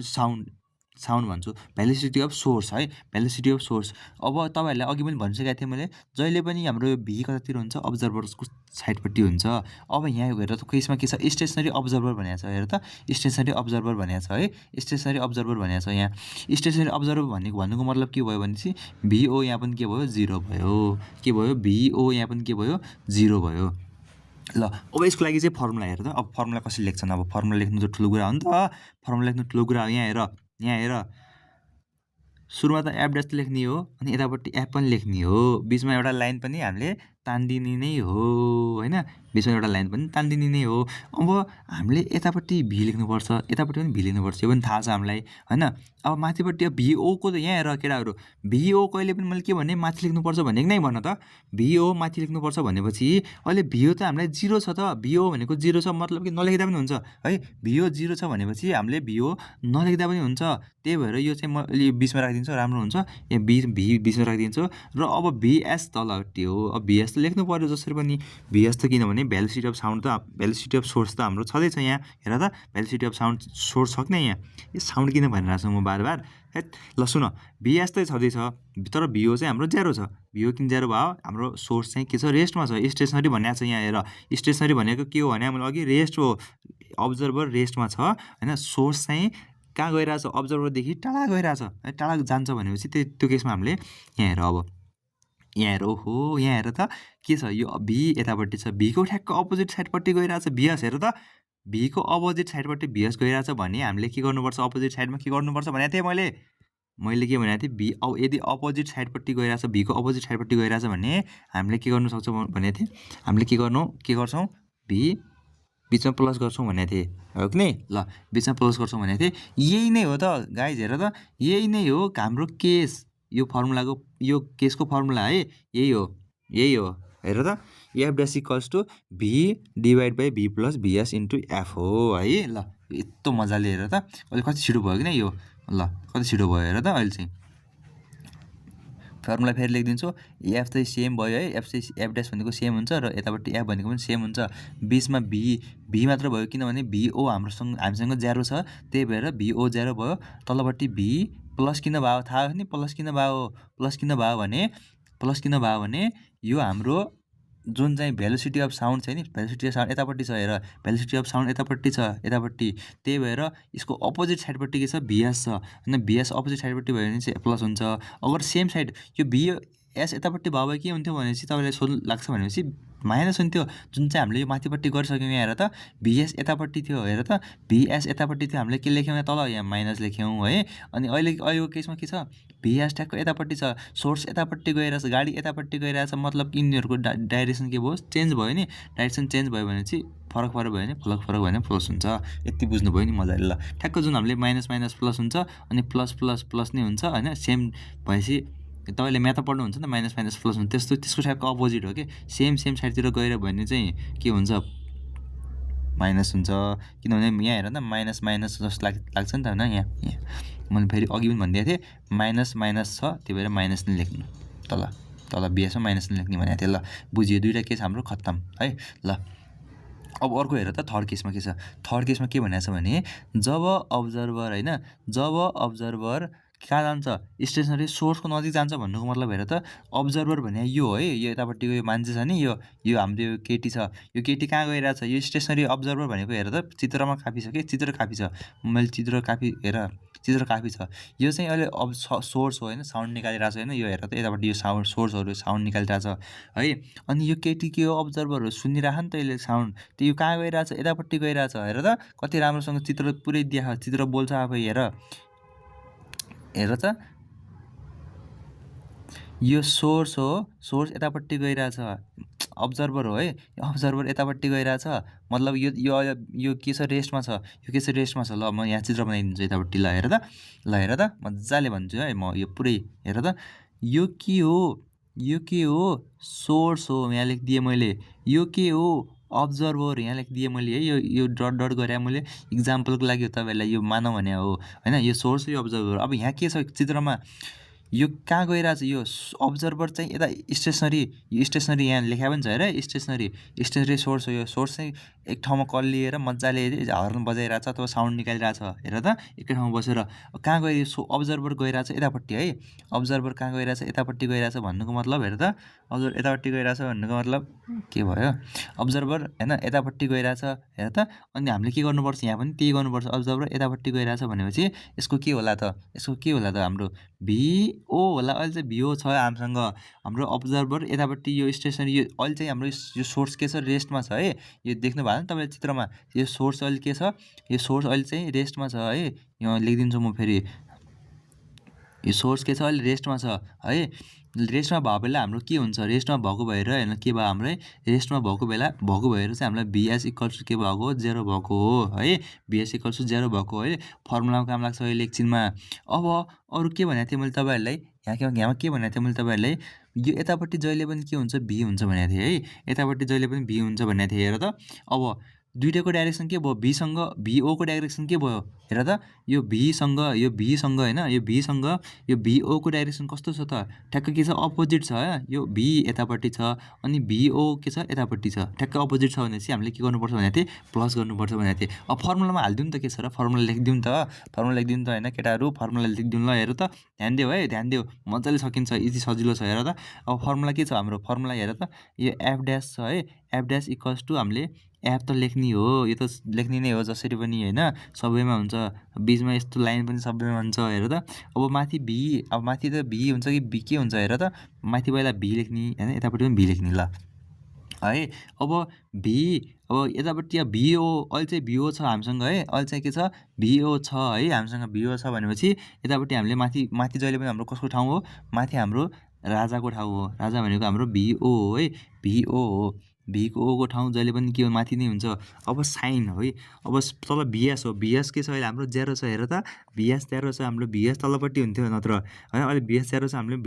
साउन्ड भन्छु, भेलोसिटी अफ सोर्स है, भेलोसिटी अफ सोर्स। अब तपाईँहरूलाई अघि पनि भनिसकेको थिएँ मैले, जहिले पनि हाम्रो यो भी कतातिर हुन्छ अब्जर्भरको साइडपट्टि हुन्छ। अब यहाँ हेर त केसमा के छ, स्टेसनरी अब्जर्भर भनेको छ, हेर त स्टेसनरी अब्जर्भर भनेको छ है, स्टेसनरी अब्जर्भर भनेको छ यहाँ। स्टेसनरी अब्जर्भर भन्नुको मतलब के भयो भनेपछि भिओ यहाँ पनि के भयो 0 भयो, के भयो भिओ यहाँ पनि के भयो 0 भयो। ल अब यसको लागि चाहिँ फर्मुला हेर त, अब फर्मुला कसरी लेख्छन्, अब फर्मुला लेख्नु त ठुलो कुरा हो नि त, फर्मुला लेख्नु ठुलो कुरा हो। यहाँ हेर सुरुमा त एफ ड्यास लेख्ने हो अनि यतापट्टि एफ पनि लेख्ने हो, बिचमा एउटा लाइन पनि हामीले तान्दिने नै हो होइन, बिचमा एउटा लाइन पनि तान्दिने नै हो। अब हामीले यतापट्टि भी लेख्नुपर्छ, यतापट्टि पनि भी लेख्नुपर्छ, यो पनि थाहा छ हामीलाई होइन। अब माथिपट्टि भिओको त यहाँ हेर केटाहरू, भिओ कहिले पनि मैले के भने माथि लेख्नुपर्छ भनेको नै भन त, भिओ माथि लेख्नुपर्छ भनेपछि अहिले भिओ त हामीलाई 0 छ त, भिओ भनेको 0 छ मतलब कि नलेख्दा पनि हुन्छ है, भिओ 0 छ भनेपछि हामीले भिओ नलेख्दा पनि हुन्छ, त्यही भएर यो चाहिँ म बिचमा राखिदिन्छु राम्रो हुन्छ, यहाँ भी बिचमा राखिदिन्छु र अब भिएस तलपट्टि हो। अब भिएस त लेख्नु पऱ्यो जसरी पनि, भिएस त किनभने भेलोसिटी अफ साउन्ड त, भेलोसिटी अफ सोर्स त हाम्रो छँदैछ यहाँ, हेर त भेलोसिटी अफ साउन्ड सोर्स छ कि यहाँ, यो साउन्ड किन भनिरहेको छु म बार हेत। ल सुन भिएस त छँदैछ तर भिओ चाहिँ हाम्रो 0 छ, भिओ किन 0 भयो, हाम्रो सोर्स चाहिँ के छ रेस्टमा छ, स्टेसनरी भनेको छ यहाँ हेर, स्टेसनरी भनेको के हो भने मैले अघि रेस्ट हो, अब्जर्भर रेस्टमा छ होइन, सोर्स चाहिँ कहाँ गइरहेछ अब्जर्भरदेखि टाढा गइरहेछ है, टाढा जान्छ भनेपछि त्यो केसमा हामीले यहाँ हेर, अब यहाँ हेर, ओहो यहाँ हेर त के छ, यो भी यतापट्टि छ, भीको ठ्याक्क अपोजिट साइडपट्टि गइरहेछ भिएस, हेर त भीको अपोजिट साइडपट्टि भिएस गइरहेछ भने हामीले के गर्नुपर्छ, अपोजिट साइडमा के गर्नुपर्छ भनेको थिएँ मैले के भनेको थिएँ, भी अब यदि अपोजिट साइडपट्टि गइरहेछ, भीको अपोजिट साइडपट्टि गइरहेछ भने हामीले के गर्नु सक्छौँ भनेको थिएँ, हामीले के गर्छौँ भी बिचमा प्लस गर्छौँ भनेको थिएँ हो कि नै, ल बिचमा प्लस गर्छौँ भनेको थिएँ, यही नै हो त गाइज, हेर त यही नै हो हाम्रो केस, यो फर्मुलाको यो केसको फर्मुला है, यही हो हेर त, F dash equals to V divide by V plus VS into F हो है। ल यस्तो मजाले हेर त अहिले कति छिटो भयो कि नै यो, ल कति छिटो भयो हेर त अहिले चाहिँ। फर्मुला फेरि लेखिदिन्छु, एफ चाहिँ सेम भयो है, एफ ड्यास भनेको सेम हुन्छ र यतापट्टि एफ भनेको पनि सेम हुन्छ, बिचमा भी मात्र भयो किनभने भिओ हामीसँग 0 छ, त्यही भएर भिओ 0 भयो, तलपट्टि भी प्लस किन भयो थाहा हो नि, प्लस किन भयो भने यो हाम्रो जुन चाहिँ भेलोसिटी अफ साउन्ड छ नि, भेलोसिटी अफ साउन्ड यतापट्टि छ हेर, भेलोसिटी अफ साउन्ड यतापट्टि छ, त्यही भएर यसको अपोजिट साइडपट्टि के छ भिएस छ, अनि भिएस अपोजिट साइडपट्टि भयो भने चाहिँ प्लस हुन्छ। अगर सेम साइड यो भिएस यतापट्टि भयो भने के हुन्थ्यो भनेपछि तपाईँलाई सोध्नु लाग्छ भनेपछि माइनस हुन्थ्यो, जुन चाहिँ हामीले यो माथिपट्टि गरिसक्यौँ, यहाँ हेर त भिएस यतापट्टि थियो, हेर त भिएस यतापट्टि थियो, हामीले के लेख्यौँ यहाँ तल, यहाँ माइनस लेख्यौँ है। अनि अहिलेको केसमा के छ, भिएस ट्याक्क यतापट्टि छ, सोर्स यतापट्टि गइरहेछ, गाडी यतापट्टि गइरहेछ, मतलब यिनीहरूको डाइरेक्सन के भयो चेन्ज भयो नि, डाइरेक्सन चेन्ज भयो भने चाहिँ फरक भयो भने प्लस हुन्छ, यति बुझ्नुभयो नि मजाले। ल ठ्याक्क जुन हामीले माइनस प्लस हुन्छ अनि प्लस नै हुन्छ होइन, सेम भएपछि तपाईँले म्याथ पढ्नुहुन्छ नि त, माइनस प्लस हुन्छ, त्यसको ठ्याक्क अपोजिट हो कि, सेम साइडतिर गएर भने चाहिँ के हुन्छ माइनस हुन्छ, किनभने यहाँ हेर न माइनस जस्तो लाग्छ नि त होइन, यहाँ मैले फेरि अघि पनि भनिदिएको थिएँ माइनस छ, त्यही भएर माइनस नै लेख्नु, तल बिएसमा माइनस नै लेख्ने भनेको थिएँ। ल बुझियो, दुईवटा केस हाम्रो खत्तम है। ल अब अर्को हेर त थर्ड केसमा के छ। थर्ड केसमा के भनेको छ भने जब अब्जर्भर होइन जब अब्जर्भर कहाँ जान्छ स्टेसनरी सोर्सको नजिक जान्छ भन्नुको मतलब हेर त अब्जर्भर भने यो है यो यतापट्टिको यो मान्छे छ नि यो हाम्रो यो केटी छ यो केटी कहाँ गइरहेछ यो स्टेसनरी अब्जर्भर भनेको हेर त चित्रमा कापी छ कि चित्र कापी छ मैले चित्र कापी हेर चित्र कापी छ यो चाहिँ अहिले अब सोर्स हो होइन साउन्ड निकालिरहेको छ होइन यो हेर त यतापट्टि यो साउन्ड सोर्सहरू साउन्ड निकालिरहेको छ है अनि यो केटी के हो अब्जर्भरहरू सुनिरह नि त यसले साउन्ड त्यो यो कहाँ गइरहेछ यतापट्टि गइरहेछ हेर त कति राम्रोसँग चित्र पुरै देखा चित्र बोल्छ अब हेर त यो सोर्स हो सोर्स यतापट्टि गइरहेछ अब्जर्भर हो है अब्जर्भर यतापट्टि गइरहेछ मतलब यो के छ रेस्टमा छ यो के छ रेस्टमा छ ल म यहाँ चित्र बनाइदिन्छु यतापट्टि ल हेर त मजाले भन्छु है म यो पुरै हेर त यो के हो सोर्स हो यहाँ लेखिदिएँ मैले यो के हो अब्जर्भर यहाँ लेखिदिएँ मैले है यो डट डट गरेँ मैले इक्जाम्पलको लागि हो तपाईँहरूलाई यो मानौ भने हो होइन यो सोर्स यो अब्जर्भर अब यहाँ के छ चित्रमा यो कहाँ गइरहेछ यो अब्जर्भर चाहिँ यता स्टेसनरी यहाँ लेखा पनि छ हेर स्टेसनरी सोर्स हो यो सोर्स चाहिँ एक ठाउँमा कल लिएर मजाले हर्न बजाइरहेछ अथवा साउन्ड निकालिरहेछ हेर त एकै ठाउँमा बसेर कहाँ गयो अब्जर्भर गइरहेछ यतापट्टि है अब्जर्भर कहाँ गइरहेछ यतापट्टि गइरहेछ भन्नुको मतलब हेर त अब्जर्भर यतापट्टि गइरहेछ भन्नुको मतलब के भयो अब्जर्भर होइन यतापट्टि गइरहेछ हेर त अनि हामीले के गर्नुपर्छ यहाँ पनि त्यही गर्नुपर्छ अब्जर्भर यतापट्टि गइरहेछ भनेपछि यसको के होला त हाम्रो भिओ होला अहिले चाहिँ भिओ छ हामीसँग हाम्रो अब्जर्भर यतापट्टि यो स्टेसनरी यो अहिले चाहिँ हाम्रो यो सोर्स के छ रेस्टमा छ है यो देख्नु भयो नि तपाईँले चित्रमा यो सोर्स अहिले के छ यो सोर्स अहिले चाहिँ रेस्टमा छ है यहाँ लेखिदिन्छु म फेरि यो सोर्स के छ अहिले रेस्टमा छ है रेस्टमा भएको बेला हाम्रो के हुन्छ रेस्टमा भएको भएर होइन के भयो हाम्रो रेस्टमा भएको भएर चाहिँ हामीलाई भिएस इक्वल्स के भएको हो 0 भएको हो है भिएस इक्वल्स 0 भएको है फर्मुलामा काम लाग्छ अहिले एकछिनमा अब अरू के भनेको थिएँ मैले तपाईँहरूलाई यहाँ के भनेको थिएँ मैले तपाईँहरूलाई यो यतापट्टि जहिले पनि के हुन्छ भी हुन्छ भनेको थिएँ है यतापट्टि जहिले पनि भी हुन्छ भनेको थिएँ हेर त अब दुइटाको डाइरेक्सन के भयो भीसँग भिओको डाइरेक्सन के भयो हेर त यो भीसँग होइन यो भिओको डाइरेक्सन कस्तो छ त ठ्याक्क के छ अपोजिट छ यो भी यतापट्टि छ अनि भिओ के छ यतापट्टि छ ठ्याक्क अपोजिट छ भनेपछि हामीले के गर्नुपर्छ भनेको थिएँ प्लस गर्नुपर्छ भनेको थिएँ अब फर्मुलामा हालिदिउँ त के छ र फर्मुला लेखिदिउँ त होइन केटाहरू फर्मुला लेखिदिउँ ल हेर त ध्यान देऊ मजाले सकिन्छ इजी सजिलो छ हेर त अब फर्मुला के छ हाम्रो फर्मुला हेर त यो एफ ड्यास छ है एफ ड्यास इक्वल्स टु हामीले एफ त लेख्ने हो यो त लेख्ने नै हो जसरी पनि होइन सबैमा हुन्छ बिचमा यस्तो लाइन पनि सबैमा हुन्छ हेर त अब माथि त भी हुन्छ कि भी के हुन्छ हेर त माथि पहिला भी लेख्ने होइन यतापट्टि पनि भी लेख्ने ल है अब यतापट्टि भिओ अहिले चाहिँ भिओ छ हामीसँग है अहिले चाहिँ के छ भिओ छ है हामीसँग भिओ छ भनेपछि यतापट्टि हामीले माथि जहिले पनि हाम्रो कसको ठाउँ हो माथि हाम्रो राजाको ठाउँ हो राजा भनेको हाम्रो भिओ हो है भिओ हो भिको ठाउँ जहिले पनि के हो माथि नै हुन्छ अब साइन है अब तल भिएस हो भिएस के छ अहिले हाम्रो 0 छ हेर त भिएस 0 छ हाम्रो भिएस तलपट्टि हुन्थ्यो नत्र है अहिले भिएस 0 छ हामीले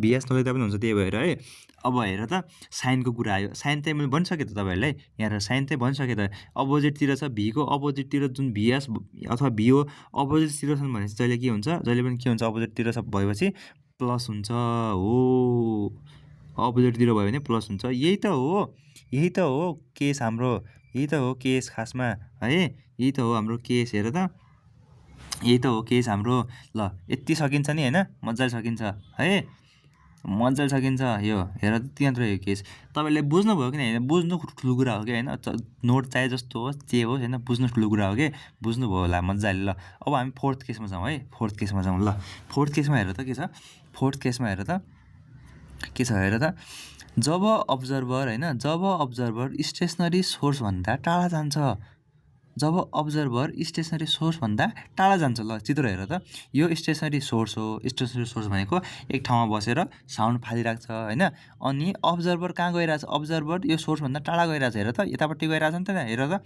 भिएस नलेख्दा पनि हुन्छ त्यही भएर है अब हेर त साइनको कुरा आयो साइन चाहिँ मैले भनिसकेँ त तपाईँहरूलाई यहाँ साइन चाहिँ भनिसकेँ त अपोजिटतिर छ भीको अपोजिटतिर जुन भिएस अथवा भिओ अपोजिटतिर छन् भने जहिले के हुन्छ जहिले पनि के हुन्छ अपोजिटतिर छ भएपछि प्लस हुन्छ हो अपोजिटतिर भयो भने प्लस हुन्छ यही त हो केस हाम्रो यही त हो केस खासमा है यही त हो हाम्रो केस हेर त यही त हो केस हाम्रो ल यति सकिन्छ नि होइन मजाले सकिन्छ है मजाले सकिन्छ यो हेर त त्यहाँ रह्यो केस तपाईँले बुझ्नुभयो कि होइन बुझ्नु ठुलो कुरा हो कि होइन नोट चाहे जस्तो होस् जे होस् होइन बुझ्नु ठुलो कुरा हो कि बुझ्नुभयो होला मजाले ल अब हामी फोर्थ केसमा जाउँ ल फोर्थ केसमा हेर त के छ फोर्थ केसमा हेर त के छ हेर त जब अब्जर्भर स्टेसनरी सोर्सभन्दा टाढा जान्छ ल चित्र हेर त यो स्टेसनरी सोर्स हो स्टेसनरी सोर्स भनेको एक ठाउँमा बसेर साउन्ड फालिरहेको छ होइन अनि अब्जर्भर कहाँ गइरहेछ अब्जर्भर यो सोर्सभन्दा टाढा गइरहेछ हेर त यतापट्टि गइरहेछ नि त हेर त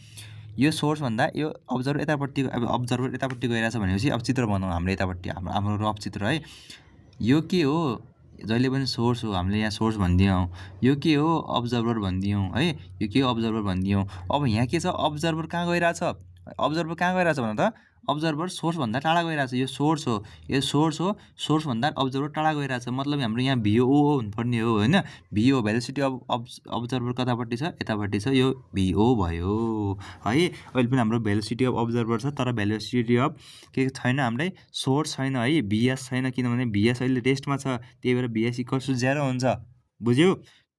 यो सोर्सभन्दा यो अब्जर्भर यतापट्टि गइरहेछ भनेपछि अब चित्र बनाउँ हाम्रो यतापट्टि हाम्रो रफ चित्र है यो के हो जहिले पनि सोर्स हो हामीले यहाँ सोर्स भनिदियौँ यो के हो अब्जर्भर भनिदियौँ है यो के हो अब्जर्भर भनिदियौँ अब यहाँ के छ अब्जर्भर कहाँ गइरहेछ अब्जर्भर कहाँ गइरहेछ भन त अब्जर्भर सोर्सभन्दा टाढा गइरहेछ यो सोर्स हो सोर्सभन्दा अब्जर्भर टाढा गइरहेछ मतलब हाम्रो यहाँ भिओ हुनुपर्ने हो होइन भिओ भेलोसिटी अफ अब्जर्भर कतापट्टि छ यतापट्टि छ यो भिओ भयो है अहिले पनि हाम्रो भेलोसिटी अफ अब्जर्भर छ तर भेलोसिटी अफ के छैन हामीलाई सोर्स छैन है भिएस छैन किनभने भिएस अहिले रेस्टमा छ त्यही भएर भिएस इक्वल्स टु 0 हुन्छ बुझ्यौ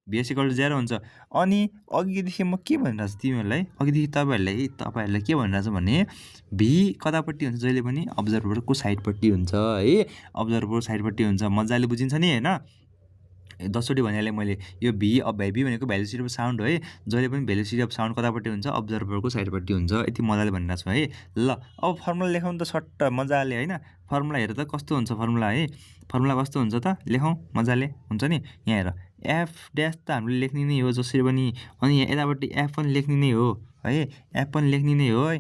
भिएस इक्वल टु 0 हुन्छ अनि अघिदेखि म के भनिरहेको छु तिमीहरूलाई अघिदेखि तपाईँहरूलाई के भनिरहेको छु भने भी कतापट्टि हुन्छ जहिले पनि अब्जर्भरको साइडपट्टि हुन्छ है अब्जर्भरको साइडपट्टि हुन्छ मजाले बुझिन्छ नि होइन 10चोटि भनिहालेँ मैले यो भी भनेको भेलोसिटी अफ साउन्ड हो है जहिले पनि भेलोसिटी अफ साउन्ड कतापट्टि हुन्छ अब्जर्भरको साइडपट्टि हुन्छ यति मजाले भनिरहेको छु है ल अब फर्मुला लेखौँ त सट्ट मजाले होइन फर्मुला हेर त कस्तो हुन्छ फर्मुला है फर्मुला कस्तो हुन्छ त लेखौँ मजाले हुन्छ नि यहाँ हेर एफ ड्यास त हामीले लेख्ने नै हो जसरी पनि अनि यहाँ यतापट्टि एफ पनि लेख्ने नै हो है एफ पनि लेख्ने नै हो है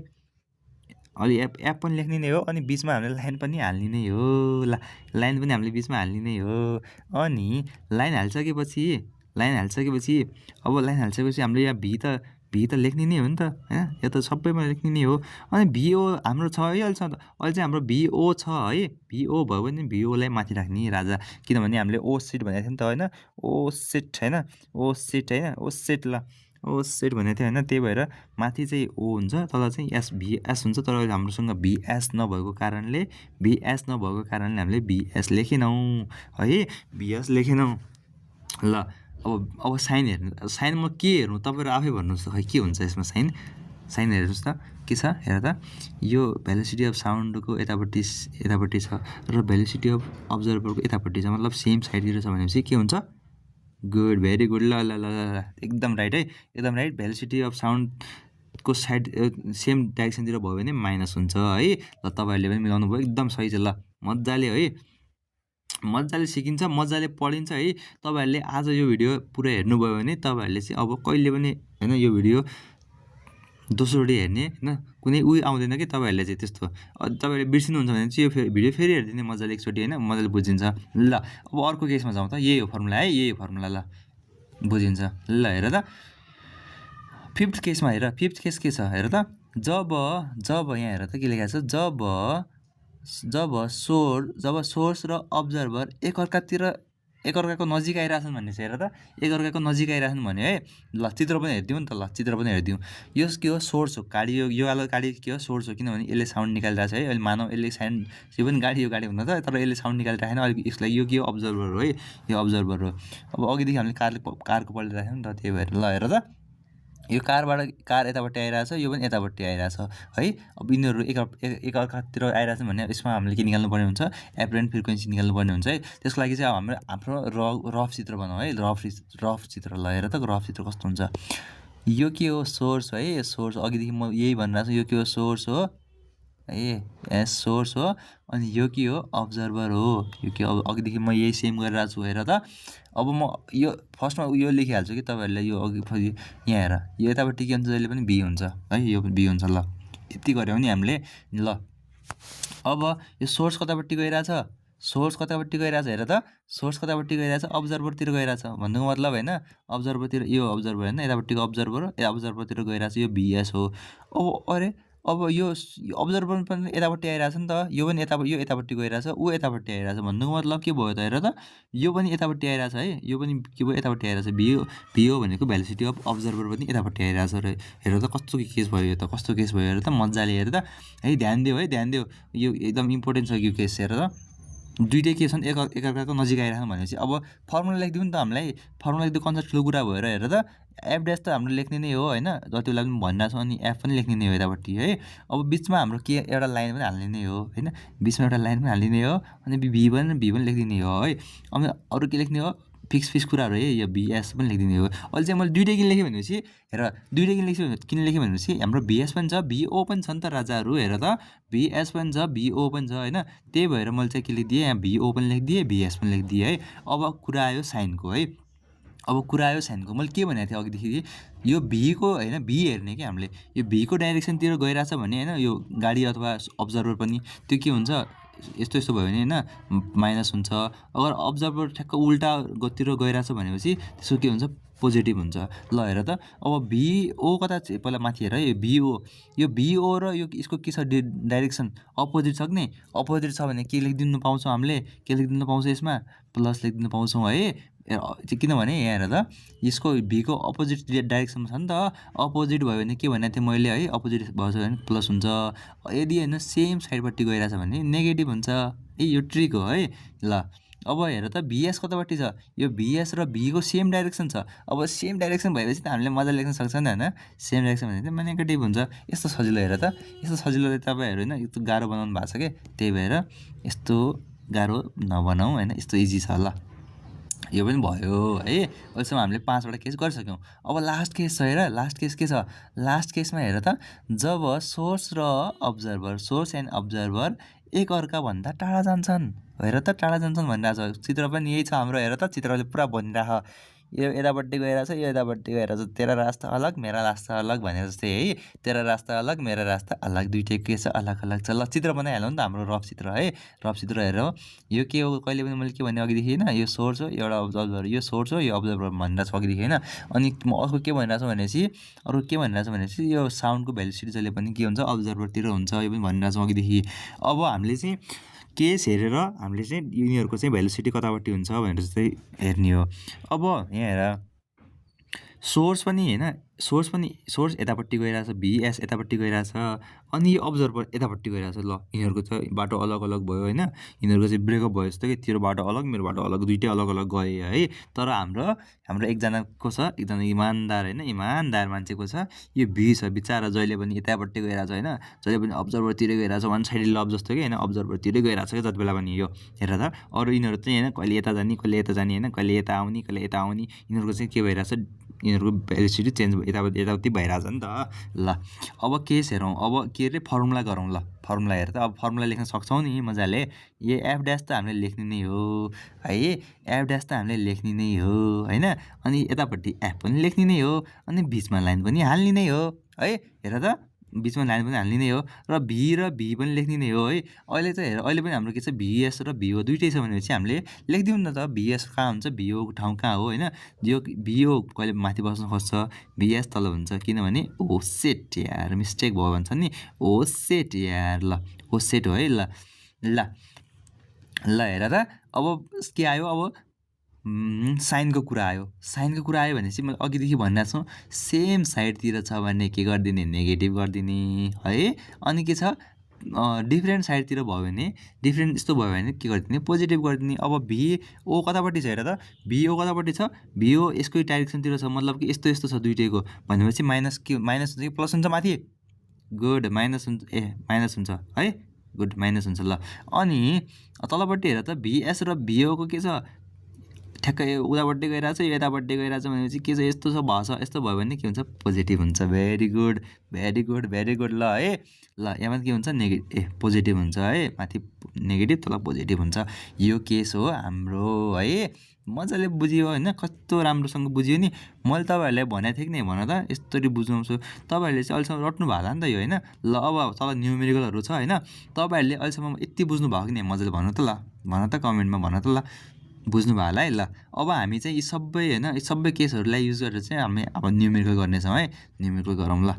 अलि एप पनि लेख्ने नै हो अनि बिचमा हामीले लाइन पनि हाल्ने नै हो लाइन पनि हामीले बिचमा हाल्ने नै हो अनि लाइन हालिसकेपछि अब लाइन हालिसकेपछि हामीले यहाँ भी त लेख्ने नै हो नि त होइन यो त सबैमा लेख्ने नै हो अनि भिओ हाम्रो छ है अहिलेसम्म अहिले चाहिँ हाम्रो भिओ छ है भिओ भयो भने भिओलाई माथि राख्ने राजा किनभने हामीले ओ सेट भनेको थियो नि त होइन ओ सेट होइन ओ सेट ल ओ सेट भनेको थियो होइन त्यही भएर माथि चाहिँ ओ हुन्छ तल चाहिँ भिएस हुन्छ तर हाम्रोसँग भिएस नभएको कारणले हामीले भिएस लेखेनौँ है भिएस लेखेनौँ ल अब साइन हेर्नु साइन म के हेर्नु तपाईँहरू आफै भन्नुहोस् त खै के हुन्छ यसमा साइन हेर्नुहोस् त के छ हेर त यो भेलोसिटी अफ साउन्डको यतापट्टि छ र भेलोसिटी अफ अब्जर्भरको यतापट्टि छ मतलब सेम साइडतिर छ भनेपछि के हुन्छ गुड भेरी गुड ल ल ल ल एकदम राइट है एकदम राइट भेलोसिटी अफ साउन्डको साइड सेम डाइरेक्सनतिर भयो भने माइनस हुन्छ है ल तपाईँहरूले पनि मिलाउनु भयो एकदम सही छ ल मजाले सिकिन्छ मजाले पढिन्छ है तपाईँहरूले आज यो भिडियो पुरा हेर्नुभयो भने तपाईँहरूले चाहिँ अब कहिले पनि होइन यो भिडियो दोस्रोचोटि हेर्ने होइन कुनै उयो आउँदैन कि तपाईँहरूले चाहिँ त्यस्तो तपाईँहरूले बिर्सिनुहुन्छ भने चाहिँ यो भिडियो फेरि हेरिदिने मजाले एकचोटि होइन मजाले बुझिन्छ ल अब अर्को केसमा जाउँ त यही हो फर्मुला है यही हो फर्मुला ल बुझिन्छ ल हेर त फिफ्थ केसमा हेर फिफ्थ केस के छ हेर त जब यहाँ हेर त के लेखेको छ जब सोर्स र अब्जर्भर एकअर्काको नजिक आइरहेछन् भन्ने छ हेर त एकअर्काको नजिक आइरहेछन् भने है ल चित्र पनि हेरिदिउँ नि त ल चित्र पनि हेरिदिउँ यो के हो सोर्स हो गाडी यो वाला गाडी के हो सोर्स हो किनभने यसले साउन्ड निकालिरहेछ है अहिले मानव यसले साउन्ड यो पनि गाडी हुन त तर यसले साउन्ड निकालिरहेन अलिक यसलाई यो के हो अब्जर्भर हो है यो अब्जर्भर हो अब अघिदेखि हामीले कारको पल्टिरहेको थियौँ नि त त्यही भएर ल हेर त यो कार यतापट्टि आइरहेछ यो पनि यतापट्टि आइरहेछ है अब यिनीहरू एकअर्कातिर आइरहेछन् भने यसमा हामीले के निकाल्नुपर्ने हुन्छ एपरेन्ट फ्रिक्वेन्सी निकाल्नुपर्ने हुन्छ है त्यसको लागि चाहिँ अब हाम्रो रफ चित्र बनाऊ है रफ चित्र ल हेर त रफ चित्र कस्तो हुन्छ यो के हो सोर्स है सोर्स अघिदेखि म यही भनिरहेको छु यो के हो सोर्स हो है सोर्स हो अनि यो के हो अब्जर्भर हो यो के अघिदेखि म यही सेम गरिरहेको छु हेर त अब म यो फर्स्टमा यो लेखिहाल्छु कि तपाईँहरूलाई यो अघि यहाँ हेर यो यतापट्टि के हुन्छ जहिले पनि भी हुन्छ है यो भी हुन्छ ल यति गऱ्यौँ नि हामीले ल अब यो सोर्स कतापट्टि गइरहेछ हेर त सोर्स कतापट्टि गइरहेछ अब्जर्भरतिर गइरहेछ भन्नुको मतलब होइन अब्जर्भरतिर यो अब्जर्भर होइन यतापट्टिको अब्जर्भरतिर गइरहेछ यो भिएस हो अब यो अब्जर्भर पनि यतापट्टि आइरहेछ नि त यो पनि यो यतापट्टि गइरहेछ ऊ यतापट्टि आइरहेछ भन्नुको मतलब के भयो त हेर त यो पनि यतापट्टि आइरहेछ है यो पनि के भयो यतापट्टि आइरहेछ भिओ भनेको भेलोसिटी अफ अब्जर्भर पनि यतापट्टि आइरहेछ र हेर त कस्तो केस भयो त कस्तो केस भयो हेर त मजाले हेर त है ध्यान देऊ यो एकदम इम्पोर्टेन्ट छ यो केस हेर त दुइटै के छन् एकअर्काको नजिक आइरहेछन् भनेपछि अब फर्मुला लेखिदिउँ नि त हामीलाई फर्मुला लेख्दा कन्सेप्ट ठुलो कुरा भएर हेर त एफ ड्यास त हाम्रो लेख्ने नै हो होइन जति बेला पनि भनिरहेको छ अनि एफ पनि लेख्ने नै हो यतापट्टि है अब बिचमा हाम्रो के एउटा लाइन पनि हाल्ने नै हो होइन बिचमा एउटा लाइन पनि हाल्ने हो अनि भी पनि लेखिदिने हो है अनि अरू के लेख्ने हो फिक्स कुराहरू है यो भिएस पनि लेखिदिने हो अहिले चाहिँ मैले दुइटै किन लेखेँ भनेपछि हेर दुइटै किन लेखेँ भनेपछि हाम्रो भिएस पनि छ भिओ पनि छ नि त राजाहरू हेर त भिएस पनि छ भिओ पनि छ होइन त्यही भएर मैले चाहिँ के लेखिदिएँ यहाँ भिओ पनि लेखिदिएँ भिएस पनि लेखिदिएँ है अब कुरा आयो साइनको है मैले के भनेको थिएँ अघिदेखि यो भीको होइन भी हेर्ने कि हामीले यो भीको डाइरेक्सनतिर गइरहेछ भने होइन यो गाडी अथवा अब्जर्भर पनि त्यो के हुन्छ यस्तो भयो भने होइन माइनस हुन्छ अगर अब्जर्भर ठ्याक्क उल्टा गतिर गइरहेछ भनेपछि त्यसको के हुन्छ पोजिटिभ हुन्छ। ल हेर त अब भिओ कता पहिला माथि हेर है, यो भिओ र यो यसको के छ डाइरेक्सन अपोजिट छ कि नै, अपोजिट छ भने के लेखिदिनु पाउँछौँ हामीले, के लेखिदिनु पाउँछ यसमा प्लस लेखिदिनु पाउँछौँ है। किनभने यहाँ हेर त यसको भीको अपोजिट डाइरेक्सनमा छ नि त, अपोजिट भयो भने के भनेको थिएँ मैले है, अपोजिट भएछ भने प्लस हुन्छ, यदि होइन सेम साइडपट्टि गइरहेछ भने नेगेटिभ हुन्छ। यो ट्रिक हो है। ल अब हेर त भिएस कतापट्टि छ, यो भिएस र भीको सेम डाइरेक्सन छ। अब सेम डाइरेक्सन भएपछि त हामीले मजा लेख्न सक्छ नि होइन, सेम डाइरेक्सन भने चाहिँ नेगेटिभ हुन्छ। यस्तो सजिलो हेर त, यस्तो सजिलोले तपाईँहरू होइन यस्तो गाह्रो बनाउनु भएको छ क्या, त्यही भएर यस्तो गाह्रो नबनाऊ होइन, यस्तो इजी छ। ल यो पनि भयो है, अहिलेसम्म हामीले 5वटा केस गरिसक्यौँ। अब लास्ट केस छ हेर, लास्ट केस के छ, लास्ट केसमा हेर त जब सोर्स एन्ड अब्जर्भर एकअर्काभन्दा टाढा जान्छन्, हेर त टाढा जान्छन् भनिरहेको छ, चित्र पनि यही छ हाम्रो। हेर त चित्रले पुरा भनिरहेको, यो यतापट्टि गइरहेछ, यो यतापट्टि गइरहेछ, तेरा रास्ता अलग मेरा रास्ता अलग भनेर जस्तै है, तेरा रास्ता अलग मेरा रास्ता अलग, दुइटै के छ अलग अलग छ। ल चित्र बनाइहालौँ नि त हाम्रो रफ चित्र है, रफ चित्र हेर यो के हो, कहिले पनि मैले के भने अघिदेखि होइन, यो सोर्स हो, एउटा अब्जर्भर, यो सोर्स हो, यो अब्जर्भर भनिरहेको छु अघिदेखि होइन। अनि म अर्को के भनिरहेको छु भनेपछि यो साउन्डको भेलोसिटी जहिले पनि के हुन्छ अब्जर्भरतिर हुन्छ, यो पनि भनिरहेको छु अघिदेखि। अब हामीले चाहिँ केस हेरेर हामीले चाहिँ यिनीहरूको चाहिँ भेलोसिटी कतापट्टि हुन्छ भनेर चाहिँ हेर्ने हो। अब यहाँ हेर सोर्स यतापट्टि गइरहेछ, भिएस यतापट्टि गइरहेछ, अनि यो अब्जर्भर यतापट्टि गइरहेछ। ल यिनीहरूको चाहिँ बाटो अलग अलग भयो होइन, यिनीहरूको चाहिँ ब्रेकअप भयो जस्तो कि तेरो बाटो अलग मेरो बाटो अलग, दुइटै अलग अलग गए है। तर हाम्रो एकजनाको छ, एकजना इमान्दार होइन, इमान्दार मान्छेको छ, यो भी छ बिचारा, जहिले पनि यतापट्टि गइरहेछ होइन, जहिले पनि अब्जर्भरतिरै गइरहेछ, वान साइड लभ जस्तो कि होइन, अब्जर्भरतिरै गइरहेछ क्या जति बेला पनि। यो हेर त अरू यिनीहरू चाहिँ होइन कहिले यता जाने कहिले यता जाने होइन, कहिले यता आउने कहिले यता आउने, यिनीहरूको चाहिँ के भइरहेछ, यिनीहरूको भेलोसिटी चेन्ज यताउति भइरहेछ नि त। ल अब केस हेरौँ, अब के अरे फर्मुला गरौँ। ल फर्मुला हेर त, अब फर्मुला लेख्न सक्छौँ नि मजाले, यो एफ ड्यास त हामीले लेख्ने नै हो है, एफ ड्यास त हामीले लेख्ने नै हो होइन, अनि यतापट्टि एफ पनि लेख्ने नै हो, अनि बिचमा लाइन पनि हाल्ने नै हो है। हेर त बिचमा लाइन पनि हाल्ने नै हो, र भी पनि लेख्ने नै हो है। अहिले चाहिँ हेर, अहिले पनि हाम्रो के छ भिएस र भिओ दुइटै छ भनेपछि हामीले लेखिदिउँ न त, भिएस कहाँ हुन्छ, भिओको ठाउँ कहाँ हो होइन, यो भिओ कहिले माथि बस्न खोज्छ, भिएस तल हुन्छ, किनभने ओ सेट यार मिस्टेक भयो भन्छ नि, ओ सेट यार। ल ओ सेट हो है। ल ल ल हेर त अब के आयो, अब साइनको कुरा आयो, भनेपछि मैले अघिदेखि भनिरहेको छु, सेम साइडतिर छ भने के गरिदिने, नेगेटिभ गरिदिने है। अनि के छ डिफ्रेन्ट साइडतिर भयो भने, डिफ्रेन्ट यस्तो भयो भने के गरिदिने, पोजिटिभ गरिदिने। अब भिओ कतापट्टि छ हेर त, भिओ कतापट्टि छ, भिओ यसकै डाइरेक्सनतिर छ, मतलब कि यस्तो छ दुइटैको, भनेपछि माइनस हुन्छ कि प्लस हुन्छ माथि, गुड माइनस हुन्छ है, गुड माइनस हुन्छ। ल अनि तलपट्टि हेर त भिएस र भिओको के छ, ठ्याक्कै उतापट्टि गइरहेछ, यतापट्टि गइरहेछ भनेपछि के छ, यस्तो भयो भने के हुन्छ, पोजिटिभ हुन्छ। Very good. ल है, ल यहाँ के हुन्छ पोजिटिभ हुन्छ है, माथि नेगेटिभ तल पोजिटिभ हुन्छ। यो केस हो हाम्रो है, मजाले बुझियो होइन, कस्तो राम्रोसँग बुझियो नि। मैले तपाईँहरूलाई भनेको थिएँ कि नै, भन त यस्तरी बुझाउँछु, तपाईँहरूले चाहिँ अहिलेसम्म रट्नु भएको होला नि त यो होइन। ल अब तल न्युमेरिकलहरू छ होइन, तपाईँहरूले अहिलेसम्म यति बुझ्नु भएको कि नै मजाले भन्नु त, ल भन त कमेन्टमा भन त, ल बुझ्नु भयो होला है। ल अब हामी चाहिँ यी सबै होइन, यी सबै केसहरूलाई युज गरेर चाहिँ हामी अब न्युमेरिकल गर्नेछौँ है, न्युमेरिकल गरौँ ल।